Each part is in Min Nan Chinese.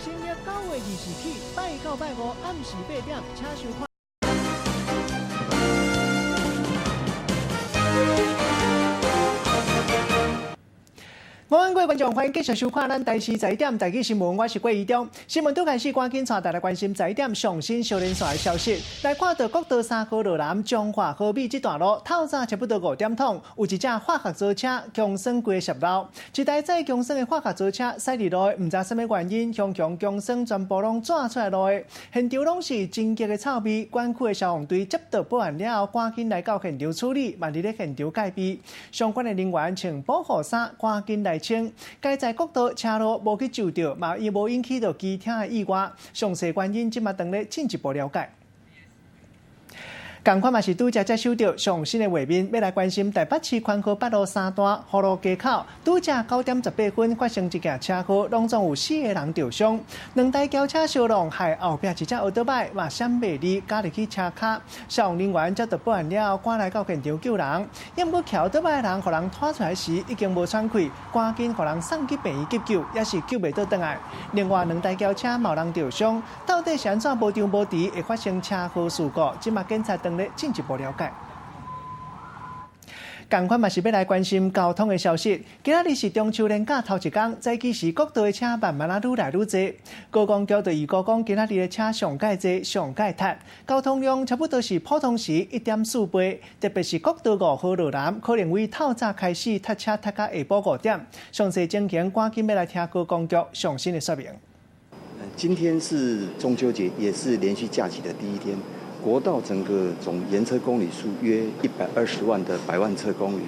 新曆9月20起，拜一到拜五暗時8點，請收看。午安，各位觀眾，歡迎繼續收看咱台視十一點台語新聞，我是郭怡中。新聞拄開始，趕緊帶大家關心十一點上新小連線的消息。來看到國道3號羅南彰化和美這段路，透早差不多5點鐘，有一隻化學槽車強酸規個瀉路，一台載強酸的化學槽車駛佇路，毋知啥物原因，雄雄強酸全部攏炸出來路的，現場攏是真激的臭味。管區的消防隊接到報案了後，趕緊來到現場處理，嘛佇咧現場戒備。相關的人員穿保護衫，趕緊來清。該在國道車路無去受著，嘛伊無引起著其他的意外。詳細原因這馬當咧進一步了解。仝款嘛是拄才才收著上新的畫面，欲來關心台北市寬和北路三段福祿街口，拄才9點18分發生一件車禍，攏總有四个人著傷。兩台轎車相撞，害後壁一隻歐多擺嘛閃袂離，加入去車跤。消防人員接到報案了後，趕來到現場救人。毋過騎歐多擺的人，予人拖出來時已經無喘氣，趕緊予人送去病院急救，也是救袂倒轉來。另外兩台轎車嘛有人著傷，到底是按怎無張無遲會發生車禍事故？這馬警察當咧進一步了解。仝款嘛是欲來關心交通的消息。今仔日是中秋連假頭一工，早起時國道的車慢慢仔愈來愈濟。高公局就預估講，今仔日的車上蓋濟、上蓋塞，交通量差不多是普通時1.4倍。特別是國道5號羅南，可能為透早開始塞車塞到下晡5點。詳細情形，趕緊欲來聽高公局上新的說明。今天是中秋節，也是連續假期的第一天。國道整個總沿車公里數約120萬的百萬車公里，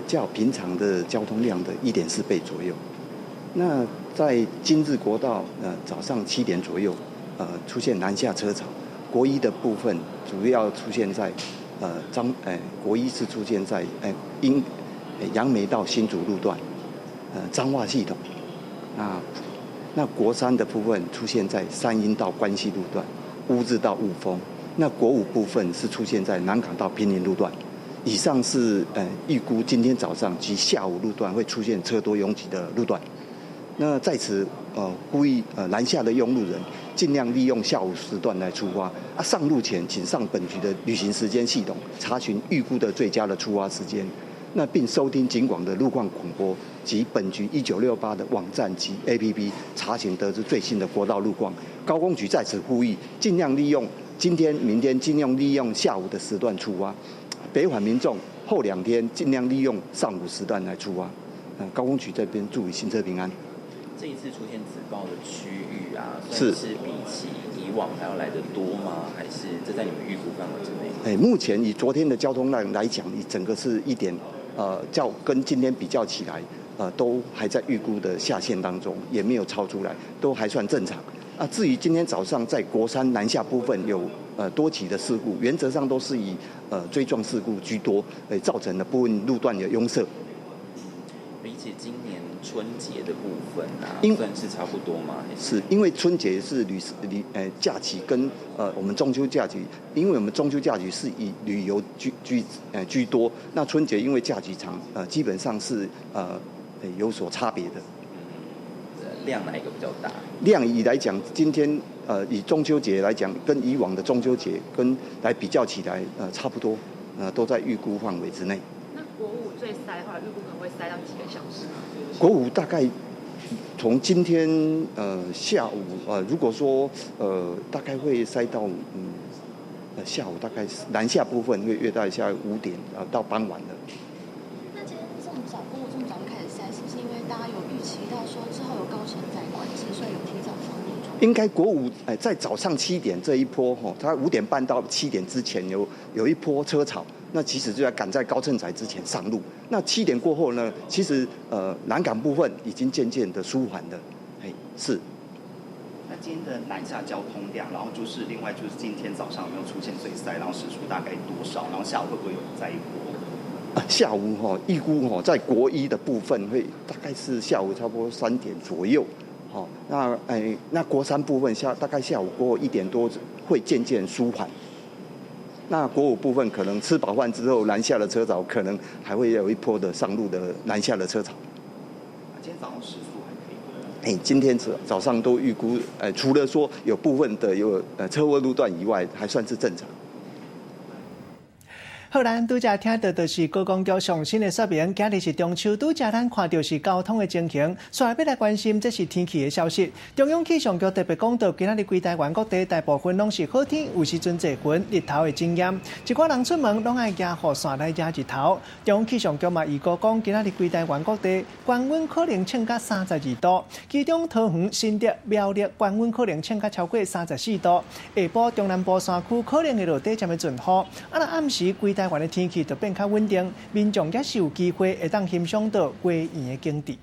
較平常的交通量的1.4倍左右。那在今日國道，早上7點左右，出現南下車潮。國一的部分主要出現在，國一是出現在，楊楊梅到新竹路段，彰化系統。那國三的部分出現在三鶯到關西路段，烏日到霧峰。那國五部分是出現在南港到坪林路段。以上是預估今天早上及下午路段會出現車多擁擠的路段。那在此呼籲南下的用路人盡量利用下午時段來出發。啊，上路前請上本局的旅行時間系統查詢預估的最佳的出發時間。那並收聽警廣的路況廣播及本局1968的網站及 APP 查詢得知最新的國道路況。高公局在此呼籲，盡量利用今天、明天盡量利用下午的時段出發，北返民眾後兩天盡量利用上午時段來出發。高公局這邊祝你行車平安。這一次出現紫爆的區域啊，算是比起以往還要來得多嗎？還是這在你們預估範圍之內？目前以昨天的交通量來講，以整個是一點，較跟今天比較起來，都還在預估的下限當中，也沒有超出來，都還算正常。啊，至於今天早上在國三南下部分有多起的事故，原則上都是以追撞事故居多，造成了部分路段的擁塞。比起今年春節的部分啊，算是差不多嗎？是因為春節是旅旅假期跟我們中秋假期，因為我們中秋假期是以旅遊居多，那春節因為假期長，基本上是有所差別的。量哪一個比較大？量以來講，今天以中秋節來講，跟以往的中秋節跟來比較起來，差不多，都在預估範圍之內。那國五最塞的話，預估可能會塞到幾個小時？國五大概從今天下午如果說大概會塞到下午大概南下部分會約到下午5點到傍晚了。那今天這麼早，國五這麼早就開始塞，是不是因為大家有預期到說之後有高乘載管制，所以有提早上路？應該國五在早上七點這一波吼，它5點半到7點之前有一波車潮，那其實就要趕在高乘載之前上路。那七點過後呢，其實南港部分已經漸漸的舒緩了，是。那今天的南下交通量，然後就是另外就是今天早上有沒有出現最塞，然後時速大概多少，然後下午會不會有再一波？下午哈預估哈在國一的部分會大概是下午差不多3點左右，好，那國三部分大概下午過1點多會漸漸舒緩。那國五部分可能吃飽飯之後南下的車潮可能還會有一波的上路的南下的車潮。今天早上時速還可以嗎？哎，今天早早上都預估，除了說有部分的有車禍路段以外，還算是正常。好，咱拄才聽到就是高公局上新的說明，今日是中秋，拄才咱看著是交通的情形，煞來欲來關心這是天氣的消息。中央氣象局特別講到，今仔日規台灣各地大部分攏是好天，有時陣濟雲，日頭會真炎。一寡人出門攏愛舉雨傘來遮日頭。中央氣象局嘛預估講，今仔日規台灣各地高溫可能衝到32度，其中桃園、新竹、苗栗高溫可能衝到超過34度。下晡中南部山區可能會落短暫的陣雨。啊，若暗時規台灣的天氣就變較穩定，民眾也是有機會會當欣賞到月圓的景致。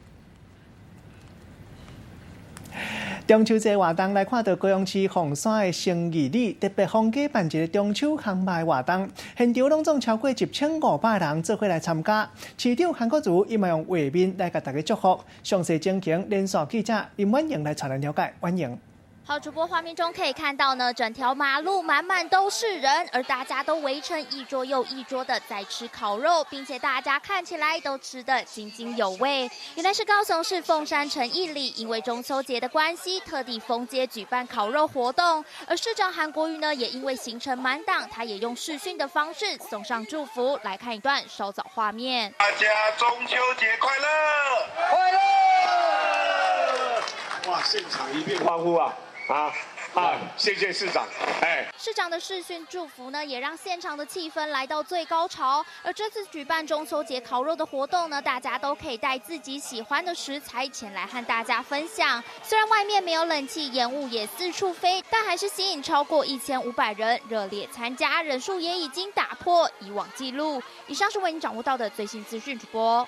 中秋節活動來看到高雄市鳳山的誠義里，特別封街辦一个中秋烘肉活動，現場攏總超過1500人做伙來參加。市長韓國瑜伊嘛用畫面來共大家祝福。詳細情形，連線記者林婉瑩來帶咱了解。婉瑩。好，主播畫面中可以看到呢，整條馬路滿滿都是人，而大家都圍成一桌又一桌的在吃烤肉，並且大家看起來都吃得津津有味。原來是高雄市鳳山誠義里，因為中秋節的關係，特地封街舉辦烤肉活動。而市長韓國瑜呢，也因為行程滿檔，他也用視訊的方式送上祝福。來看一段稍早畫面。大家中秋節快樂！快樂！哇，現場一片歡呼啊！啊啊！謝謝市長，哎，市長的視訊祝福呢，也讓現場的氣氛來到最高潮。而這次舉辦中秋節烤肉的活動呢，大家都可以帶自己喜歡的食材前來和大家分享。雖然外面沒有冷氣，煙霧也四處飛，但還是吸引超過1500人熱烈參加，人數也已經打破以往紀錄。以上是為你掌握到的最新資訊，主播。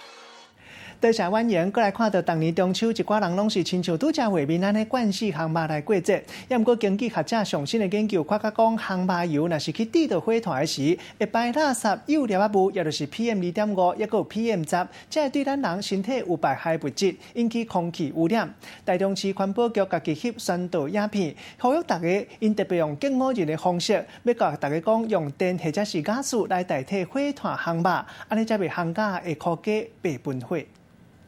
多謝婉瑩，閣來看著逐年中秋，一寡人攏是親像拄才畫面按呢灌死烘肉來過節。也毋過根據學者上新的研究，發覺講烘肉油若是去滴著火炭的時，會排垃圾幼粒仔霧，也就是 PM 2.5，抑閣有 PM 10，這會對咱人身體有排害物質，引起空氣污染。台中市環保局家己翕宣導影片，呼籲大家𪜶特別用敬古人的方式，欲共大家講用電或者是瓦斯來代替火炭烘肉，按呢才袂烘甲會箍家白分火。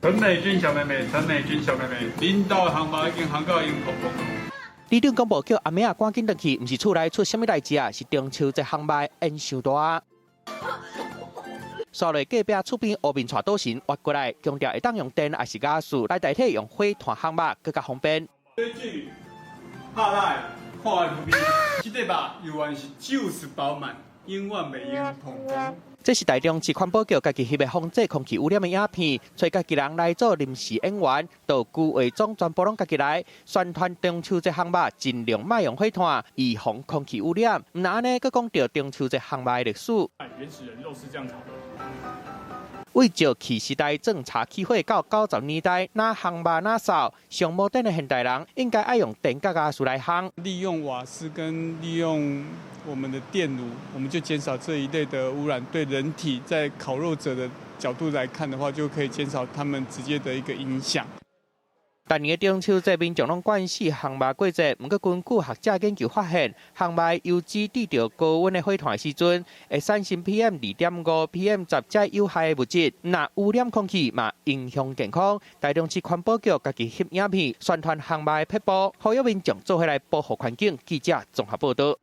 陳美君小妹妹，陳美君小妹妹，恁兜烘肉已經烘到用蓬蓬。里長廣播叫阿妹仔趕緊轉去，毋是厝內出啥物代誌啊，是中秋節烘肉煙傷大。煞落隔壁厝邊烏面蔡賭神挖過來，強調會當用電抑是瓦斯來代替用火炭烘肉，閣較方便。這水拍來看會味，這個肉猶原是就是飽滿，永遠袂用膨膨。這是台中市環保局家己翕的防治空氣污染的影片，揣家己人來做臨時演員，道具、化妝全部攏家己來，宣傳中秋節烘肉盡量莫用火炭，預防空氣污染。毋但按呢，閣講著中秋節烘肉的歷史。原始人肉是這樣炒的。為石器時代鑽柴起火到90年代，哪烘肉哪掃，上摩登的現代人應該愛用電佮瓦斯來烘。利用瓦斯跟利用我們的電爐，我們就減少這一類的污染。對人體在烤肉者的角度來看的話，就可以減少他們直接的一個影響。逐年的中秋節，民眾攏慣勢烘肉過節。毋過根據學者研究發現，烘肉油脂滴著高溫的火炭時陣，會產生 PM 2.5、PM 10這有害的物質，若污染空氣嘛影響健康。台中市環保局家己翕影片宣傳烘肉的撇步，呼籲民眾做伙來保護環境。記者綜合報導。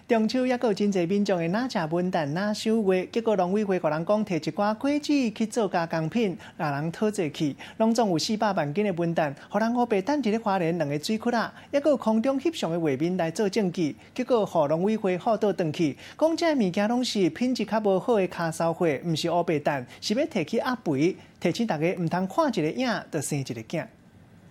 中秋抑閣有真濟民眾會若食文旦若賞月，結果農委會共人講，提一寡果子去做加工品，予人討債去，攏總有400萬斤的文旦，予人烏白等佇咧花蓮兩个水窟仔，抑閣有空中翕相的畫面來做證據，結果予農委會喝倒轉去，講這个物件攏是品質較無好的跤梢貨，毋是烏白蛋，是欲提去壓肥，提醒大家毋通看一个影就生一个囝。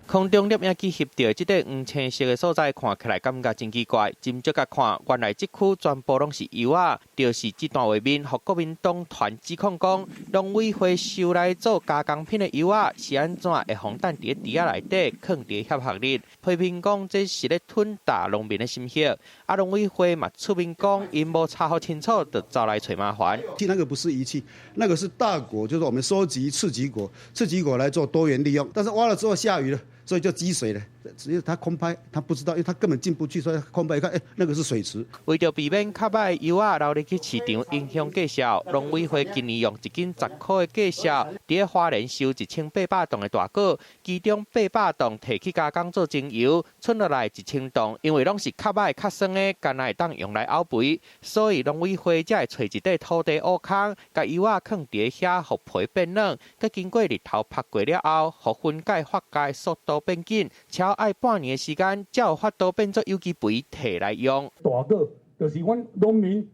空中攝影機翕著的這塊黃青色的所在，看起來感覺真奇怪。斟酌共看，原來這區全部攏是油仔，就是這段畫面，予國民黨團指控講，農委會收來做加工品的油仔，是按怎會予等佇咧池仔內底囥佇咧協學日？批評講這是咧吞噬農民的心血。啊，農委會嘛出面講，𪜶無查予清楚，就走來揣麻煩。那個不是遺棄，那個是大果，就是我們收集次級果，次級果來做多元利用。但是挖了之後下雨了，所以就積水了。只是他空拍，他不知道，因為他根本進不去，所以空拍一看，欸，那個是水池。為著避免較歹的油仔流入去市場影響價數，農委會今年用1斤10箍的價數，佇咧花蓮收1800磅的大果，其中800磅提去加工做精油，賰落來1000磅，因為攏是較歹較酸的，干焦會當用來漚肥，所以農委會才會揣一塊土地挖空，共油仔囥佇咧遐，予皮變軟，閣經過日頭曝過了後，予分解發酵的速度變緊，超愛半年的時間，才有法度變做有機肥提來用。大果就是阮農民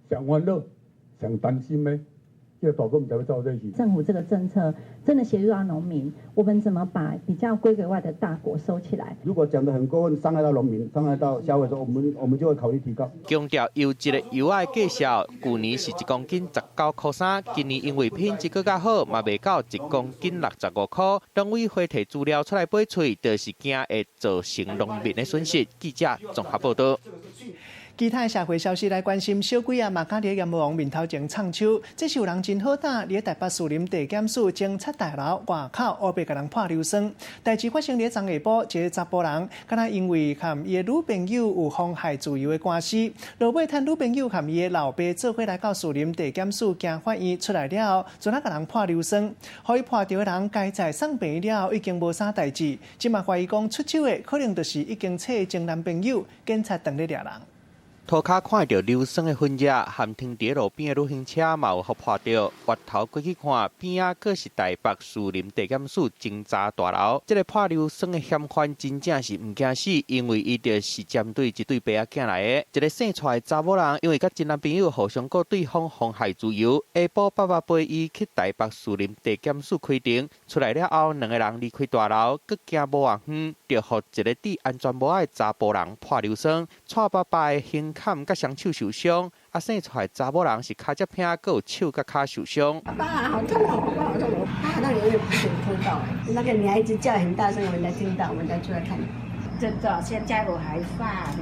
上煩惱、上擔心的，這個大果毋知欲走佗去。政府這個政策真的協助到農民，我們怎麼把比較規格外的大果收起來？如果講得很過分，傷害到農民，傷害到消費者，我們就會考慮提高。強調優質的油仔價數，舊年是1公斤19箍3，今年因為品質閣較好，嘛賣到1公斤65箍。農委會提資料出來比喙，就是驚會造成農民的損失。記者綜合報導。其他的社會消息來關心，小鬼仔嘛敢佇閻魔王面頭前藏手，這是有人真好膽佇咧台北士林地檢署偵察大樓外口烏白共人潑硫酸。代誌發生佇咧昨下晡，一个查埔人，敢若因為和伊的女朋友有妨害自由的官司，落尾趁女朋友和伊的老爸做伙來到士林地檢署行法院出來了後，就那共人潑硫酸，予伊潑著的人該載送病院了後已經無啥代誌，這馬懷疑講出手的可能就是已經娶的前男朋友，警察當咧掠人。塗跤看著硫酸的痕跡，和停佇路邊的旅行車嘛有予潑著。回頭過去看，邊仔閣是台北士林地檢署偵查大樓。這个潑硫酸的嫌犯真正是毋驚死，因為伊就是針對一對爸仔囝來的。一个姓蔡的查某人，因為佮前男朋友互相告對方妨害自由，下晡爸爸陪伊去台北士林地檢署開庭，出來了後，兩个人離開大樓，閣行無偌遠，就予一个戴安全帽的查埔人潑硫酸，蔡爸爸的胸坎佮雙手受傷，啊，姓蔡的查某人是跤脊骿，閣有手佮跤受傷。爸爸好痛哦！爸爸好痛哦！他那裡有點痛到哎，那個你還一直叫很大聲，我們才聽到，我們才出來看。真的，現在我還怕呢，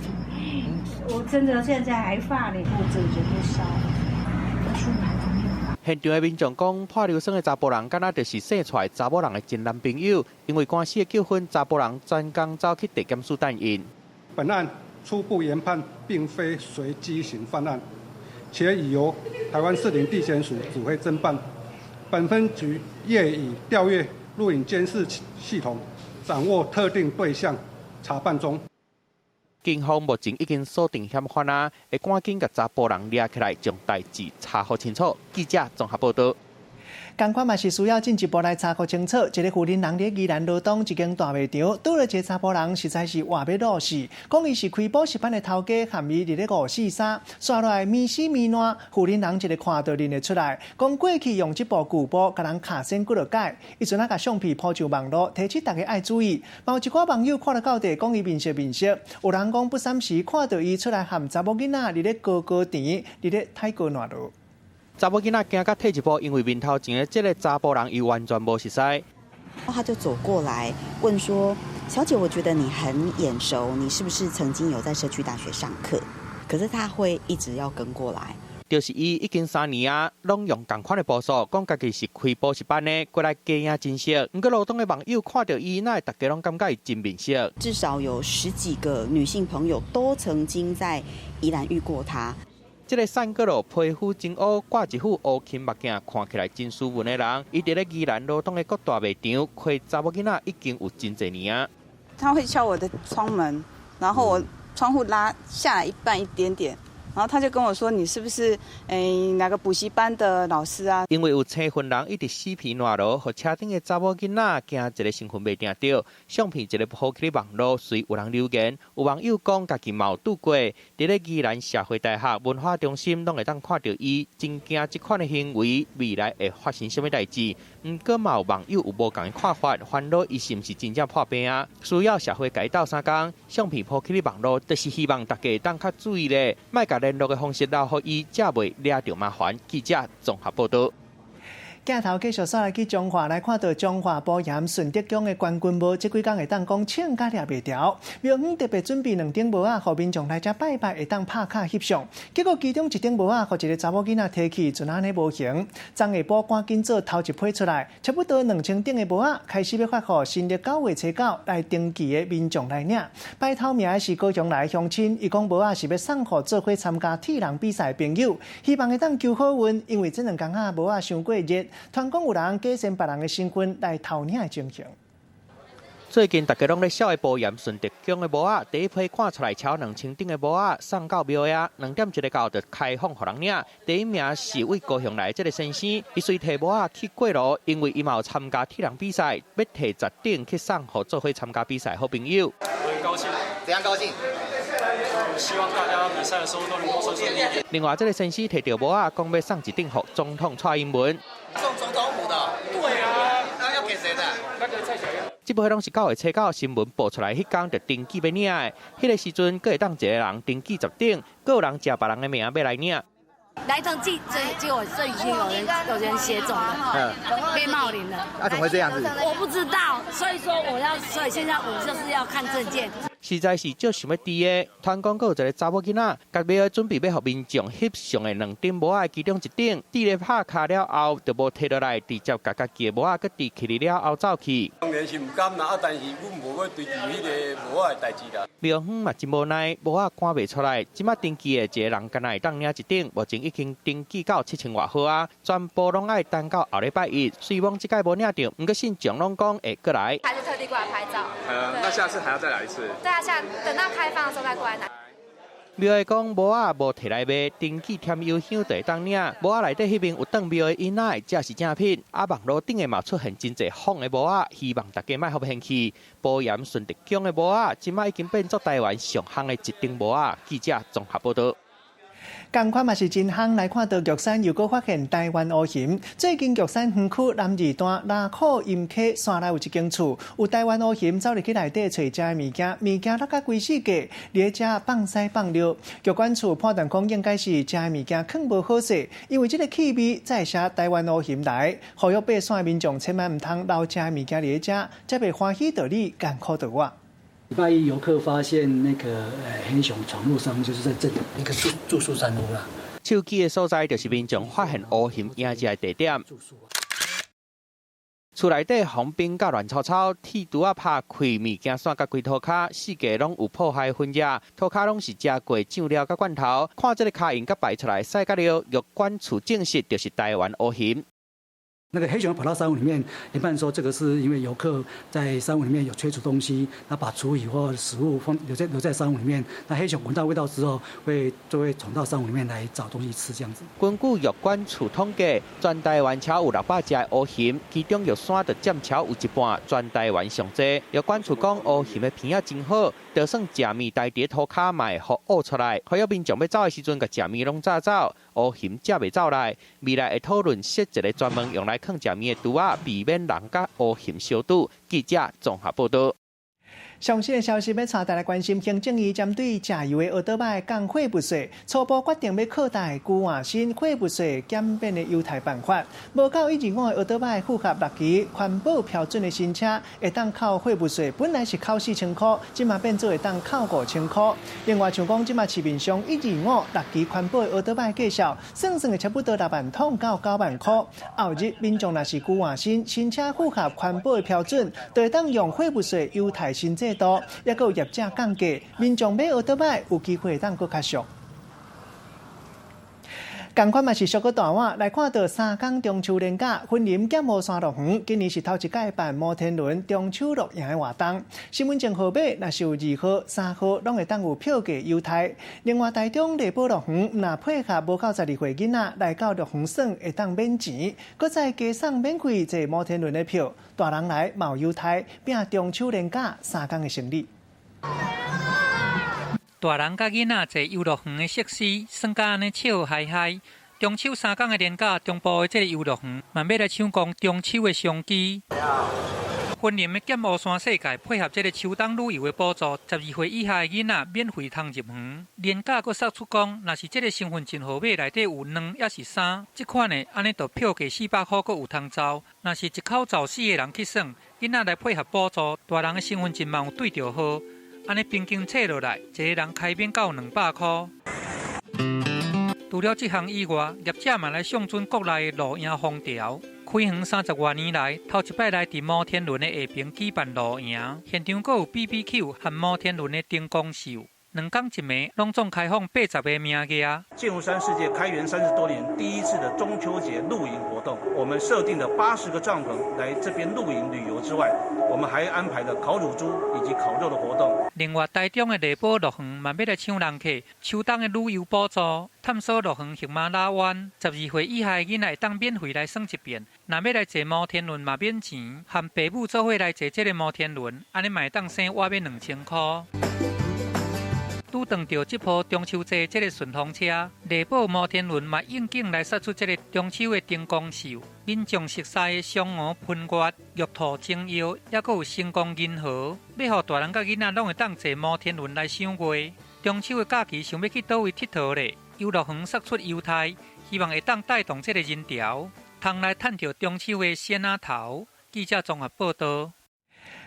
我真的現在還怕呢，肚子全部燒，出來。現場的民眾講，潑硫酸的查埔人，敢若就是姓蔡查某人的前男朋友，因為官司的糾紛，查埔人專工走去地檢署等𪜶。本案初步研判，並非隨機型犯案，且已由台灣士林地檢署指揮偵辦。本分局業已調閱錄影監視系統，掌握特定對象，查辦中。警方目前已經鎖定嫌犯啊，會趕緊共查埔人掠起來，將代誌查予清楚。記者綜合報導。仝款嘛是需要進一步來查予清楚。一个婦人佇咧宜蘭羅東一間大賣場，拄著一个查埔人，實在是活欲落死。講伊是開補習班的頭家，和伊佇咧543，煞落來面死面爛。婦人一个看著認會出來，講過去用這部舊布共人敲醒幾落擺，伊陣仔共相片 po 上網路，提醒大家愛注意。嘛有一寡網友看了到底，講伊面熟面熟，有人講不三時看著伊出來和查某囡仔佇咧高高甜，佇咧泰國爛路。查某囡仔驚甲退一步，因為面頭前的這个查埔人伊完全無熟似。他就走過來問說：“小姐，我覺得你很眼熟，你是不是曾經有在社區大學上課？”可是他會一直要跟過來。就是伊已經3年啊，攏用仝款的步數，講家己是開補習班的，過來假影真熟。毋過羅東的網友看著伊，哪會大家攏感覺伊真面熟？至少有十幾個女性朋友都曾經在宜蘭遇過他。這个散閣落皮膚真烏，掛一副烏金目鏡，看起來真斯文的人，伊佇咧宜蘭羅東的各大賣場開查某囡仔已經有真濟年啊。他會敲我的窗門，然後我窗戶拉下來一半一點點。然後他就跟我說：“你是不是哪個補習班的老師啊？” 因為有生份人一直死皮爛落，予車頂的查某囡仔驚一个身份袂定著，相片一个 po 去網路，隨有人留言，有網友講家己嘛有拄過，佇咧宜蘭社會大學文化中心攏會當看著伊，真驚這款的行為未來會發生啥物代誌。毋過嘛有網友有無仝的看法，煩惱伊是毋是真正破病啊？需要社會共伊鬥相共，相片 po 去網路，就是希望大家會當較注意咧，莫共聯絡的方式留予伊，才袂惹著麻煩。記者綜合報導。鏡頭繼續煞來去彰化來看到彰化埔鹽順德宮的關君帽，這幾工會當講穿甲掠袂牢。廟方特別準備兩頂帽仔，予民眾來遮拜拜會當拍卡翕相。結果其中一頂帽仔，予一個查某囡仔提去，就按呢無形。昨下晡趕緊做頭一批出來，差不多2000頂的帽仔開始欲發予新曆9月初9來登記的民眾來領。排頭名的是高雄來的鄉親，伊講帽仔是欲送予做伙參加鐵人比賽的朋友，希望會當求好運，因為這兩工仔帽仔傷過熱。傳講有人假裝別人的身份來偷領的情形。最近大家攏咧痟的埔鹽順德宮的帽仔，第一批看出來超2000頂的帽仔送到廟仔，2點一个到就開放予人領。第一名是位高雄來的這個先生，伊隨提帽仔去過路，因為伊嘛有參加鐵人比賽，欲提10頂去送予做伙參加比賽好朋友。很高興，怎樣高興？希望大家比賽的時候都能夠順順利利。另外，這個先生提著帽仔，講欲送一頂予總統蔡英文。送總統府的？對啊。那要給誰的？那個蔡小英。這批攏是9月初9新聞報出來，彼工就登記欲領的。彼個時陣，閣會當一個人登記10頂，閣有人食別人的名欲來領。來登記，這結果這已經有人寫走了，被冒領了。啊，怎麼會這樣子？我不知道，所以說我要，所以現在我就是要看證件。實在是足想欲知的，傳講閣有一個查某囡仔，共廟準備欲予民眾翕相的兩頂帽仔其中一頂，佇咧拍卡了後，就無提落來，直接共家己的帽仔閣佇起了後走去。當然是毋甘啦，啊，但是阮無欲追究彼個帽仔的代誌啦。廟方嘛真無奈，帽仔趕袂出來，這擺登記的一個人干焦會當領一頂，目前已經登記到7000外號啊，全部攏愛等到後禮拜一。雖罔這擺無領著，毋過信眾攏講會閣來。還是特地過來拍照。那下次還要再來一次。對啊，下等到開放的時候再過來拿。廟的講帽仔無提來賣，登記添油香就會當領。帽仔內底彼面有當廟的印仔，才是正品。啊，網路頂的嘛出現真濟仿的帽仔，希望大家莫予騙去。埔鹽順德宮的帽仔，這擺已經變做台灣上夯的一頂帽仔。記者綜合報導。仝款嘛是真夯，來看到玉山又閣發現台灣烏熊。最近玉山園區南二段拉庫陰溪山內有一間厝，有台灣烏熊走入去內底揣食的物件，物件落甲規四界，佇咧遮放屎放尿。玉管處判斷講應該是食的物件囥無好勢，因為這个氣味才會吸台灣烏熊來。呼籲爬山的民眾千萬毋通留食的物件佇咧遮，才袂歡喜著你，艱苦著我。禮拜一遊客發現那個黑熊闖入山屋，就是在這一個住宿山屋啦。手機的所在就是民眾發現烏熊影子的地點。厝內底封冰甲亂糟糟，鐵櫥仔拍開，物件散甲規塗跤，四界攏有破壞痕跡，塗跤攏是食過醬料佮罐頭。看這个跤印佮排出來屎佮尿，玉管處證實就是台灣烏熊。那個黑熊跑到山屋裡面，一般說這個是因為遊客在山屋裡面有催煮東西，那把廚餘或食物放留在山屋裡面，那黑熊聞到味道之後，就會闖到山屋裡面來找東西吃，這樣子。根據玉管處統計，全台灣超有600隻烏熊，其中玉山就佔超有一半，全台灣上濟。玉管處講烏熊的鼻仔真好，就算食物待佇塗跤嘛會予挖出來，予民眾欲走的時陣，共食物攏炸走，烏熊才袂走來。未來會討論設一個專門用來囥食物的櫥仔，避免人佮烏熊相拄。記者綜合報導。上新的消息欲帶大家關心，行政院針對食油的奧多擺降貨物稅，初步決定欲擴大舊換新貨物稅減免的優待辦法。無到125的奧多擺符合6期環保標準的新車，會當扣貨物稅，本來是扣4000箍，這馬變做會當扣5000箍。另外，像講這馬市面上125 6期環保的奧多擺價數，算算會差不多6萬通到9萬箍。後日民眾若是舊換新，新車符合環保的標準，就會當用貨物稅優待新制度，抑閣有業者降價，民眾買奧多擺有機會當閣較俗。仝款嘛是俗閣大碗，來看到三工中秋連假，雲林劍湖山樂園今年是頭一屆辦摩天輪中秋露營的活動。身份證號碼若是有2號、3號，攏會當有票價優待。另外，台中麗寶樂園若配合無夠12歲囡仔來到樂園耍，會當免錢，閣再加送免費坐摩天輪的票。大人來嘛有優待，拼中秋連假3工的生意。大人佮囡仔坐遊樂園的設施，耍甲按呢笑嗨嗨。中秋3工的連假，中部的這个遊樂園嘛欲來搶攻中秋的商機。雲林的劍湖山世界配合這个秋冬旅遊的補助，12歲以下的囡仔免費通入園。連假閣釋出講，若是這个身份證號碼內底有兩抑是三，這款的按呢就票價400箍閣有通走。若是一口走四个人去耍，囡仔來配合補助，大人的身份證嘛有對著號，按呢平均計落來，一个人開免到200箍。除了這項以外，業者嘛來上陣國內的露營風潮。開園30外年來，頭一擺來佇摩天輪的下爿舉辦露營，現場閣有 BBQ 和摩天輪的燈光秀。2工一暝，攏總開放80個名額。劍湖山世界開園30多年，第一次的中秋節露營活動，我們設定了80個帳篷來這邊露營旅遊之外，我們還安排了烤乳豬以及烤肉的活動。另外，台中的麗寶樂園嘛欲來搶人客，秋冬的旅遊補助，探索樂園喜馬拉灣，12歲以下的囡仔會當免費來耍一遍。若欲來坐摩天輪嘛免錢，和爸母做伙來坐這个摩天輪，按呢嘛會當省倚欲2000箍。拄撞著這波中秋節這个順風車，麗寶摩天輪嘛應景來殺出這个中秋的燈光秀，民眾熟似的嫦娥噴月、玉兔精藥，抑閣有星光銀河，欲予大人佮囡仔攏會當坐摩天輪來賞月。中秋的假期想欲去佗位𨑨迌咧？遊樂園釋出優待，希望會當帶動這个人潮，通來趁著中秋的鮮仔頭。記者綜合報道。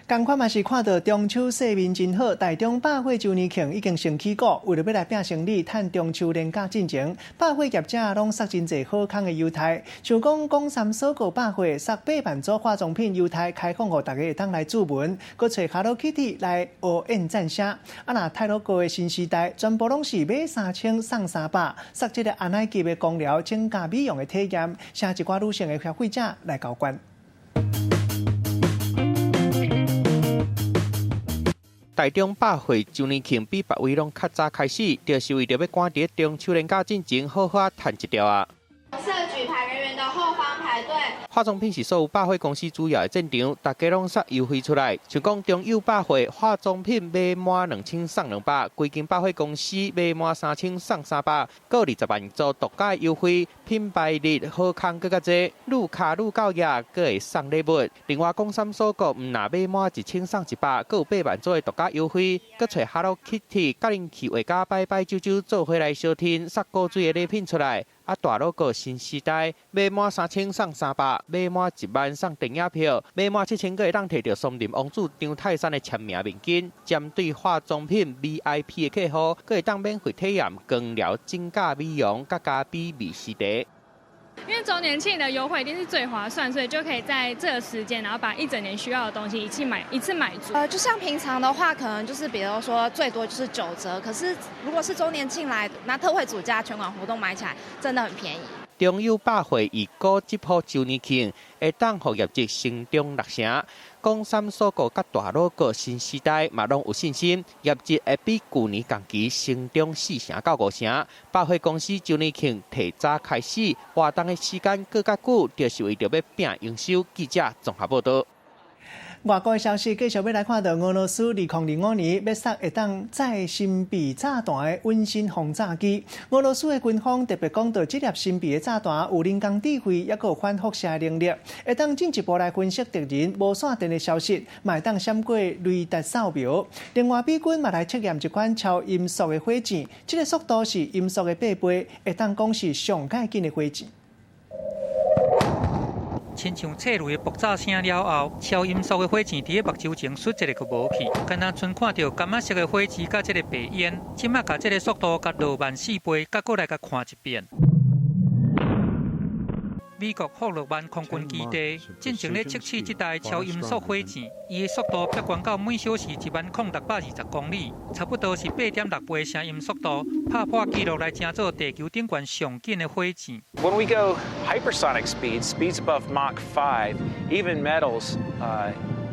仝款嘛是看著中秋勢面真好，台中百貨週年慶已經先起鼓，為著欲來拚生意，趁中秋連假進前，百貨業者攏撒真濟好康的優待，像講廣三所購百貨撒8萬組化妝品優待開放予大家會當來注文，閣揣 Hello Kitty 來烏應讚聲。啊，若太魯閣的新時代，全部攏是買3000送300，撒這个阿奶級的光療增加美容的體驗，請一寡女性的消費者來交關。台中百貨週年慶比別位攏較早開始，就是為著欲趕佇中秋連假進前好好仔趁一著仔。設舉牌人員的後方排隊。化妝品是所有百貨公司主要的戰場，大家攏撒優惠出來。像講中友百貨化妝品買滿2000送200，規間百貨公司買滿3000送300，閣20萬組獨家優惠，品牌日好康閣較濟，愈卡愈到額，閣會送禮物。另外，廣三所閣毋若買滿1000送100，閣有8萬組的獨家優惠，閣揣 Hello Kitty 佮人氣畫家擺擺酒酒做伙來相挺，撒古錐的禮品出來。啊，大魯閣新時代買滿3000送300，買滿1萬送電影票，買滿7000閣會當摕著松林王子張泰山的簽名面巾。針對化妝品 VIP 的客戶，閣會當免費體驗光療、整甲美容、佮咖啡美食茶。因為週年慶的優惠一定是最划算，所以就可以在這個時間，然後把一整年需要的東西一次買，一次買足。就像平常的話，可能就是比如說最多就是9折，可是如果是週年慶來拿特惠組價全館活動買起來，真的很便宜。中友百貨預估這波週年慶會當予業績成長6成，廣三所購佮大魯閣新時代嘛攏有信心，業績會比舊年同期成長4成到5成。百貨公司週年慶提早開始，活動的時間閣較久，就是為著欲拚營收。記者綜合報導。外國的消息，繼續欲來看著俄羅斯2025年欲撒會當載神秘炸彈的隱身轟炸機。俄羅斯的軍方特別講著，這粒神秘的炸彈有人工智慧，抑閣有反輻射能力，會當進一步來分析敵人無線電的消息，嘛會當閃過雷達掃描。另外，美軍嘛來測驗一款超音速的火箭，這个速度是音速的8倍，會當講是上蓋緊的火箭。親像切雷的爆炸聲了後，超音速的火箭佇咧目睭前倏一下就無去，敢若賰看著柑仔色的火舌佮這个白煙。這馬共這个速度共落慢4倍，閣過來共看一遍。美國福洛曼空軍基地進前咧測試這台超音速火箭，伊的速度飆懸到每小時1萬零620公里，差不多是8.6倍聲音速度，拍破紀錄來成做地球頂懸上緊的火箭。 When we go hypersonic speeds, speeds above Mach 5, even metals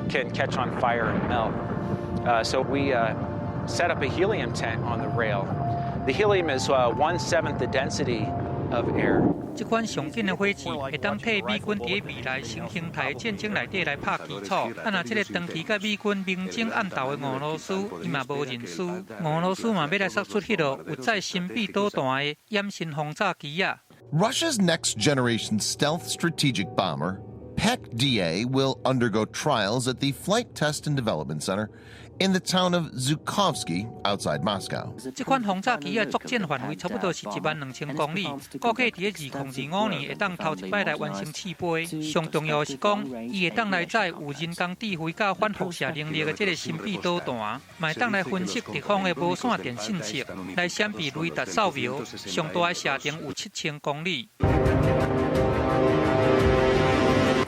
can catch on fire and melt. So we set up a helium tent on the rail. The helium is one seventh the density of air. 這款上緊的火箭會當替美軍佇未來新形態戰爭內底來拍基礎。啊，若這个長期佮美軍明爭暗鬥的俄羅斯，伊嘛無認輸。俄羅斯嘛欲來釋出彼號有載神秘導彈的隱身轟炸機仔。 Russia's next generation stealth strategic bomber, PECDA will undergo trials at the Flight Test and Development Center in the town of Zhukovsky outside Moscow. 這款轟炸機的作戰範圍差不多是1萬2千公里，估計佇2025年會當頭一擺來完成試飛。上重要的是講，伊會當來載有人工智慧佮反輻射能力的這个神秘導彈，嘛會當來分析敵方的無線電信息，來閃避雷達掃描。上大的射程有7000公里。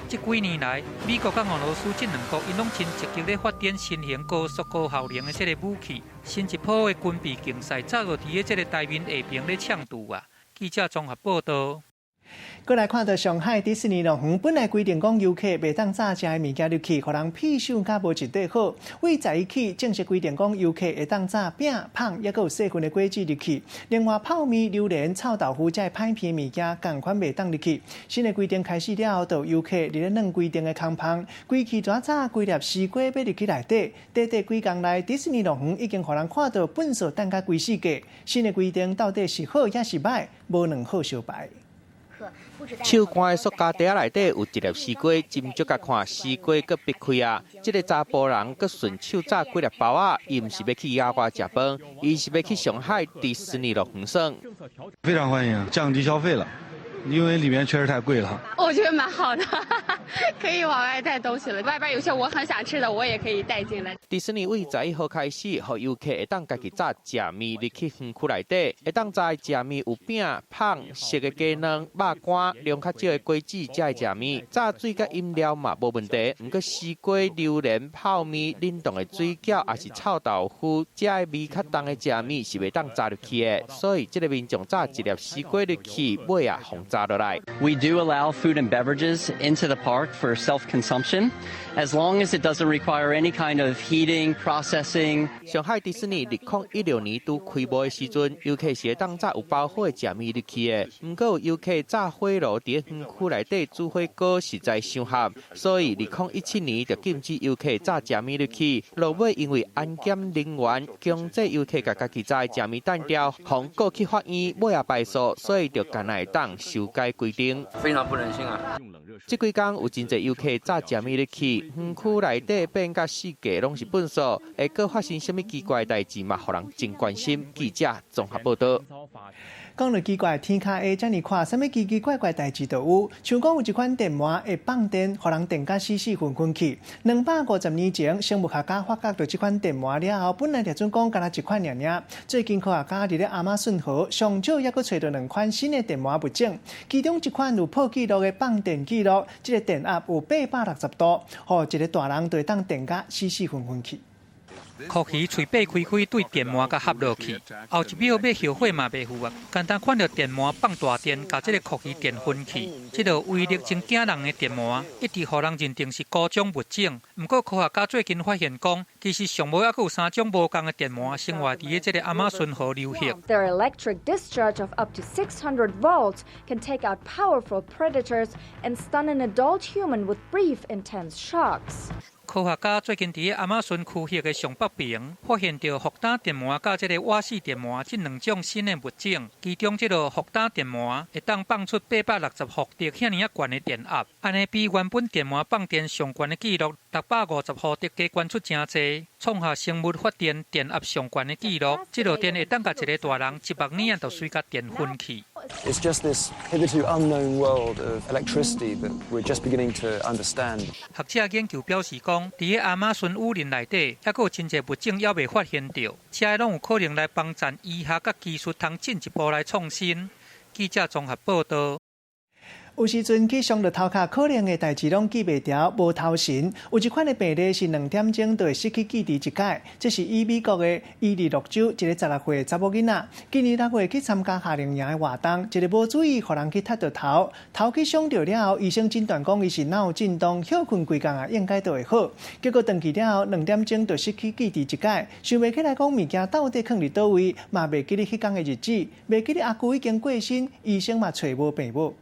這幾年來，美國佮俄羅斯這兩國𪜶攏真積極咧發展新型高速高效能的這个武器，新一波的軍備競賽早就佇咧這个台面下爿咧搶駐啊！記者綜合報導。閣來看到上海迪士尼樂園，本來規定講遊客袂當炸食的物件入去，予人屁想較無一塊好。對十一起正式規定講遊客會當炸餅、麭，抑閣有細份的果子入去。另外泡麵、榴蓮、臭豆腐這歹皮物件，仝款袂當入去。新的規定開始了後，就遊客佇咧軟規定的空芳，規氣怎炸規粒西瓜欲入去內底。短短幾工內，迪士尼樂園已經予人看到糞埽擲甲規世界。新的規定到底是好抑是䆀？無兩好相敗。手乾的塑膠袋仔內底有一粒西瓜，斟酌共看，西瓜閣擘開啊！這个查埔人閣順手紮幾粒包仔，伊毋是欲去野外食飯，伊是欲去上海迪士尼樂園耍。非常歡迎，降低消費了，因為裡面確實太貴了。我覺得蠻好的，可以往外帶東西了。外邊有些我很想吃的，我也可以帶進來。迪士尼對11號開始，予遊客會當家己紮食物入去園區內底，會當紮食物有餅、麭、熟的雞卵、肉乾、量較少的果子，才會食物。炸水佮飲料嘛無問題，毋過西瓜、榴蓮、泡麵、冷凍的水餃，抑是臭豆腐，這个味較重的食物是袂當紮入去的。所以這个民眾紮一粒西瓜入去，尾仔予炸落來。 We do allow food and beverages into the park for self-consumption, as long as it doesn't require any kind of heating, processing. 上海迪士尼2016年拄開幕的時陣，遊客是會當紮有包好的食物入去的。毋過有遊客紮火爐佇園區內底煮火鍋，實在傷瀉，所以2017年就禁止遊客紮食物入去。落尾因為安檢人員強制遊客共家己紮的食物擲掉，予告去法院，尾仔敗訴，所以就干焦會當修改規定。非常不人性啊！這幾工有真濟遊客紮食物入去，園區內底變甲四界攏是糞埽，會閣發生啥物奇怪代誌嘛？予人真關心。記者綜合報導。講到奇怪，天跤下遮爾闊，啥物奇奇怪怪代誌都有。像講有一款電鰻會放電，予人電甲死死昏昏去。250年前，生物學家發覺著這款電鰻了後，本來就準講干焦一款爾爾。最近科學家佇咧亞馬遜河上少猶閣揣著兩款新的電鰻物種，其中一款有破紀錄的放電紀錄，這个電壓有860度，予一个大人就會當電甲死死昏昏去。箍魚喙擘開開，對電鰻共合落去，後一秒欲後悔嘛袂赴啊！干焦看著電鰻放大電，共這个箍魚電昏去。這个威力真驚人的電鰻，一直予人認定是孤種物種。毋過科學家最近發現講，其實上無猶閣有三種無仝的電鰻生活佇這个亞馬遜河流域。 Their electric discharge of up to 600 volts can take out powerful predators and stun an adult human with brief, intense shocks. 科學家最近佇亞馬遜區域的上北邊，發現著復膽電鰻佮這个瓦氏電鰻這兩種新的物種。其中這个復膽電鰻會當放出860伏特遐爾仔懸的電壓，按呢比原本電鰻放電上懸的紀錄650伏特加懸出誠濟，創下生物發電電壓上懸的紀錄。這落電會當共一个大人一目爾就隨共電昏去。 It's just this hitherto unknown world of electricity that we're just beginning to understand. 學者研究表示講，佇亞馬遜雨林內底，猶閣有真濟物種猶未發現著，這攏有可能來幫贊醫學佮技術通進一步來創新。記者綜合報導。有時陣去傷著頭殼，可能的代誌攏記袂牢，無頭神。有一款的病例是2點鐘就會失去記憶一擺，這是以美國的伊利諾州一个16歲的查某囡仔，今年6月去參加夏令營的活動，一个無注意，予人去踢著頭，頭去傷著了後，醫生診斷講伊是腦震盪，歇睏幾工啊，應該就會好。結果轉去了後，2點鐘就失去記憶一擺，想袂起來講物件到底囥佇佗位，嘛袂記得彼工的日子，袂記得阿舅已經過身，醫生嘛揣無病母。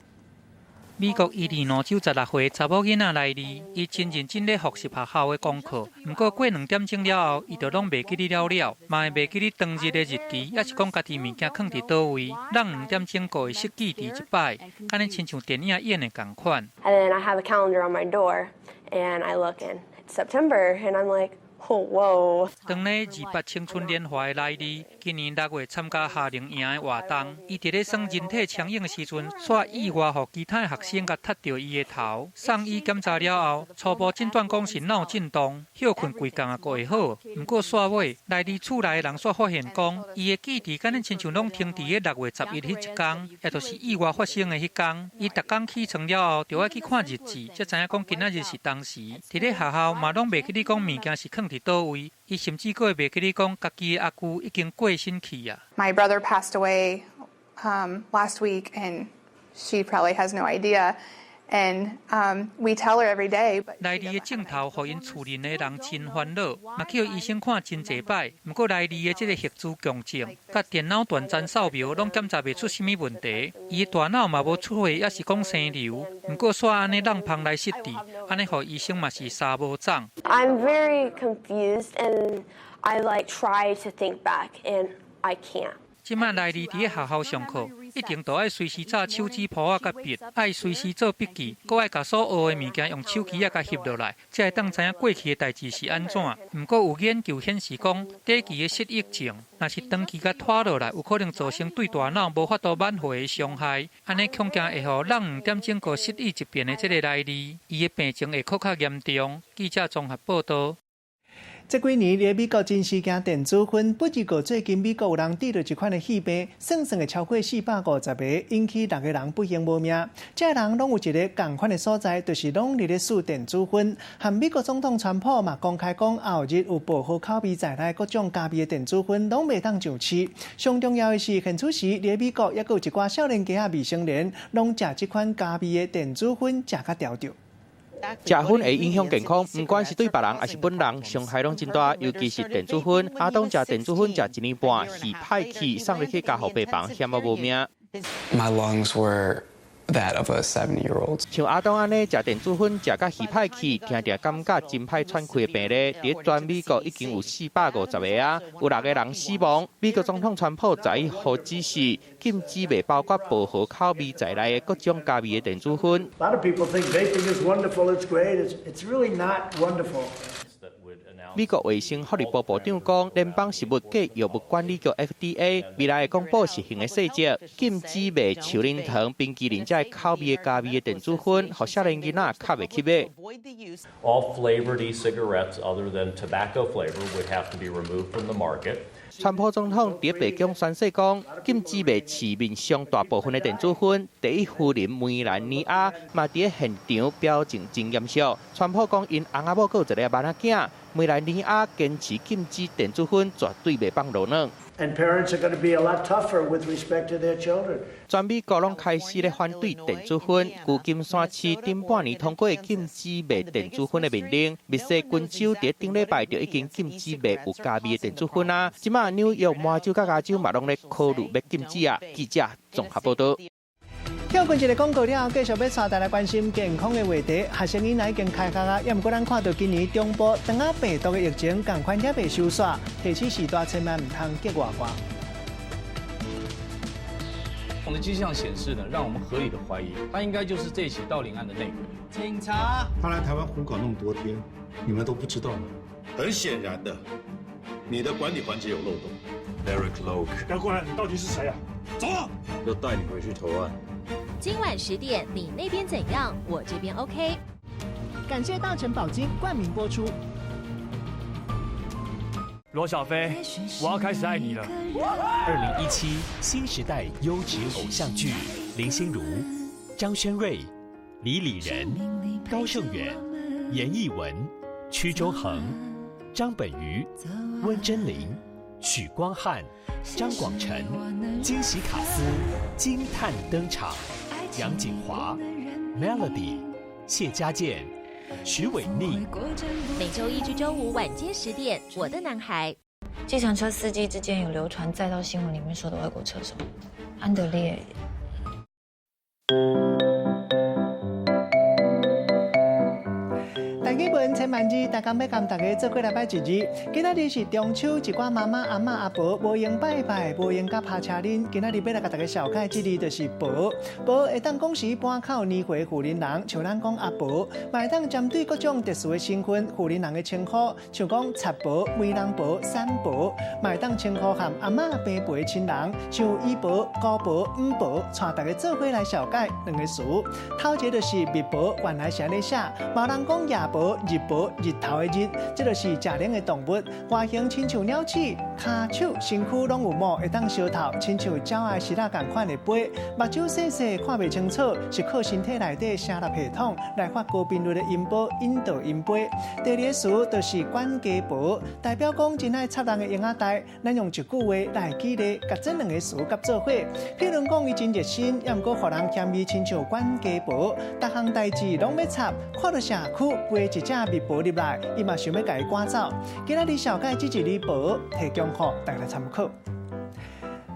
美國伊利諾州16歲查某囡仔萊莉，伊真認真咧復習學校的功課。毋過過2點鐘了後，伊就攏袂記得了了，嘛會袂記得當日的日期，抑是講家己物件囥佇佗位。攏2點鐘閣會失記佇一擺，敢若親像電影演的仝款。 And then I have a calendar on my door, and I look and it's September, and I'm like, oh, whoa. 當咧28青春年華的萊莉，今年6月參加夏令營的活動，伊佇咧耍人體蒼蠅的時陣，煞意外予其他的學生共踢著伊的頭。送醫檢查了後，初步診斷講是腦震盪，歇睏幾工仔閣會好。毋過煞尾，萊莉厝內的人煞發現講，伊的記憶敢若親像攏停佇咧6月11彼一工，也就是意外發生的彼工。伊逐工起床了後，著愛去看日誌，才知影講今仔日是當時。佇咧學校嘛攏袂記得講物件是囥佇佗位，伊甚至閣會袂記得講家己的阿舅已經過身去啊。 My brother passed away last week, and she probably has no idea. And we tell her every day. But 萊莉的症頭，予𪜶厝裡的人真煩惱，嘛去予醫生看真濟擺。毋過萊莉的這个核磁共振、佮電腦斷層掃描，攏檢查袂出啥物問題。伊的大腦嘛無出血，抑是講生瘤。毋過煞按呢挵芳來失智，按呢予醫生嘛是捎無總。 I'm very confused, and I like try to think back, and I can't. 這擺萊莉佇咧學校上課，一定都愛隨時紮手指脯仔佮筆，愛隨時做筆記，閣愛共所學的物件用手機仔共翕落來，才會當知影過去的代誌是按怎。毋過有研究顯示講，短期的失憶症，若是長期共拖落來，有可能造成對大腦無法度挽回的傷害。按呢恐驚會予攏2點鐘閣失憶一遍的這个萊莉，伊的病情會閣較嚴重。記者綜合報導。這幾年，佇美國真時驚電子薰，不過最近美國有人得著這款的肺病，算算會超過450個，引起六個人不幸無命。這人攏有一个仝款的所在，就是攏佇咧欶電子薰。和美國總統川普嘛公開講，後日有薄荷口味在內各種加味的電子薰攏袂當上市。上重要的是，現此時佇美國猶閣有一寡少年家仔未成年，攏食這款加味的電子薰，食甲著著。食薰會影響健康，毋管是對別人抑是本人，傷害攏真大。尤其是電子薰，阿東食電子薰食一年半，肺歹去，送入去加護病房，險仔無命。 My lungs were that of a 70-year-old。像阿東按呢，食電子薰食甲肺歹去，聽著感覺真歹喘氣的病例，佇全美國已經有450個啊，有六個人死亡。美國總統川普十一號指示禁止賣包括薄荷口味在內的各種加味的電子薰。 A lot of people think vaping is wonderful, it's great. It's really not wonderful. 美國衛生福利部部長講，聯邦食物及藥物管理局 FDA 未來會公布實行的細則，禁止賣樹奶糖、冰淇淋這口味的加味的電子薰，予少年囡仔較袂去買。 All flavored e-cigarettes other than tobacco flavor would have to be removed from the market. 川普總統佇白宮宣誓講，禁止賣市面上大部分的電子薰。第一夫人梅蘭妮亞嘛佇現場表情真嚴肅。川普講，𪜶翁仔某閣有一个萬仔囝，梅蘭妮亞堅持禁止電子薰，絕對袂放落軟。 And parents are going to be a lot tougher with respect to their children. 全美國攏開始咧反對電子薰。舊金山市頂半年通過禁止賣電子薰的命令，密西根州佇頂禮拜就已經禁止賣有加味的電子薰啊。這擺紐約、麻州佮加州嘛攏咧考慮欲禁止啊。記者綜合報導。跳過一个廣告了後，繼續欲帶大家關心健康的話題。學生囡仔已經開學啊，猶毋過咱看著今年中部腸仔病毒的疫情，仝款猶未收煞，提醒序大千萬毋通激外掛。我們的跡象顯示呢，讓我們合理的懷疑，他應該就是這起盜領案的內鬼。警察，他來台灣胡搞那麼多天，你們都不知道嗎？很顯然的，你的管理環節有漏洞。 Eric Loke，不要過來，你到底是誰啊？走，要帶你回去投案。今晚10點，你那邊怎樣？我這邊 OK。感謝大成寶金冠名播出。羅小飛，我要開始愛你了。2017新時代優質偶像劇，林心如、張軒睿、李李仁、高勝遠、嚴藝文、屈中恆、張本魚、溫貞菱、許光漢、張廣成，驚喜卡司驚嘆登場，楊謹華、Melody、謝家健、許瑋甯。每周一至周五晚間10點，我的男孩。計程車司機之間有流傳，載到新聞裡面說的外國車手安德烈。千萬字，大家欲共大家做伙來拜一字。今仔日是中秋，一寡媽媽、阿嬤、阿婆無閒拜拜，無閒佮拍車輪。今仔日欲來共大家紹介這字就是婆。婆會當講是一般較有年歲婦人人，像咱講阿婆，嘛會當針對各種特殊的身份婦人人的稱呼，像講賊婆、媒人婆、產婆，嘛會當稱呼和阿嬤平輩的親人，像姨婆、姑婆、姆婆，帶大家做伙來紹介兩个詞。頭一个就是日婆，原來是按呢寫，嘛有人講夜婆、日婆、日頭的日，這就是食奶的動物，外形親像鳥鼠，跤手、身軀攏有毛，會當相投，親像鳥仔絲仔仝款的飛，目睭細細看袂清楚，是靠身體內底聲納系統來發高頻率的音波引導𪜶飛。第二个詞就是管家婆，代表講真愛插人的嬰仔代，咱用一句話來舉例，共這兩个詞佮做伙。譬如講，伊真熱心，猶毋過予人嫌伊親像管家婆，逐項代誌攏欲插，看著社區飛一隻蜜婆入來，伊嘛想欲共伊趕走。今仔日紹介這一字婆，提供予大家參考。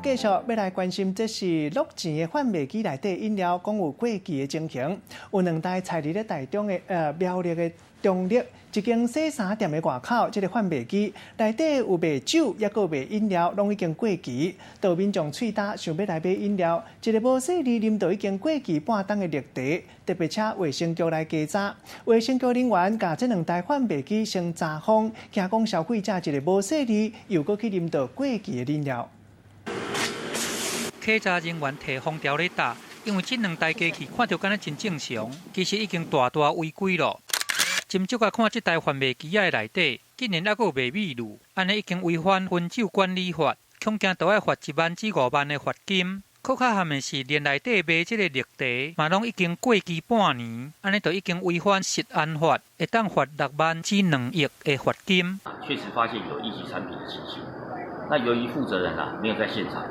繼續欲來關心，這是樂錢的販賣機內底飲料，講有過期的情形。有兩台採佇咧台中的苗栗的中壢一間洗衫店的外口，這个販賣機內底有賣酒，抑閣賣飲料，攏已經過期。到民眾喙焦想欲來買飲料，一个無細膩啉著已經過期半冬的綠茶，特別請衛生局來稽查。衛生局人員共這兩台販賣機先查封，驚講消費者一个無細膩，又閣去啉著過期的飲料。稽查人員提封條咧打，因為這兩台機器看著敢若真正常，其實已經大大違規囉。斟酌共看這台販賣機仔的內底，竟然猶閣有賣米露，按呢已經違反薰酒管理法，恐驚著愛罰1萬至5萬的罰金。閣較慘的是，連內底賣這個綠茶，嘛攏已經過期半年，按呢就已經違反食安法，會當罰6萬至2億的罰金。確實發現有異期產品的情形，那由於負責人啊沒有在現場。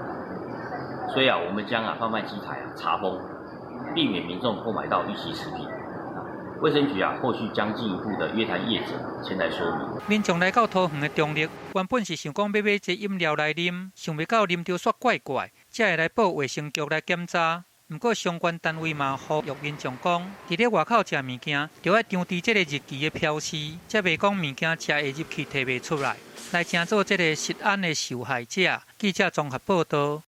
所以啊，我們將啊販賣機台啊查封，避免民眾購買到逾期食品。衛生局啊，後續將進一步的約談業者前來說明。民眾來到桃園的中壢，原本是想講欲買這飲料來啉，想袂到啉著煞怪怪，才會來報衛生局來檢查。毋過相關單位嘛呼籲民眾講，佇咧外口食物件，著愛張佇這个日期的標示，才袂講物件食會入去提袂出來，來成做這个食安的受害者。記者綜合報道。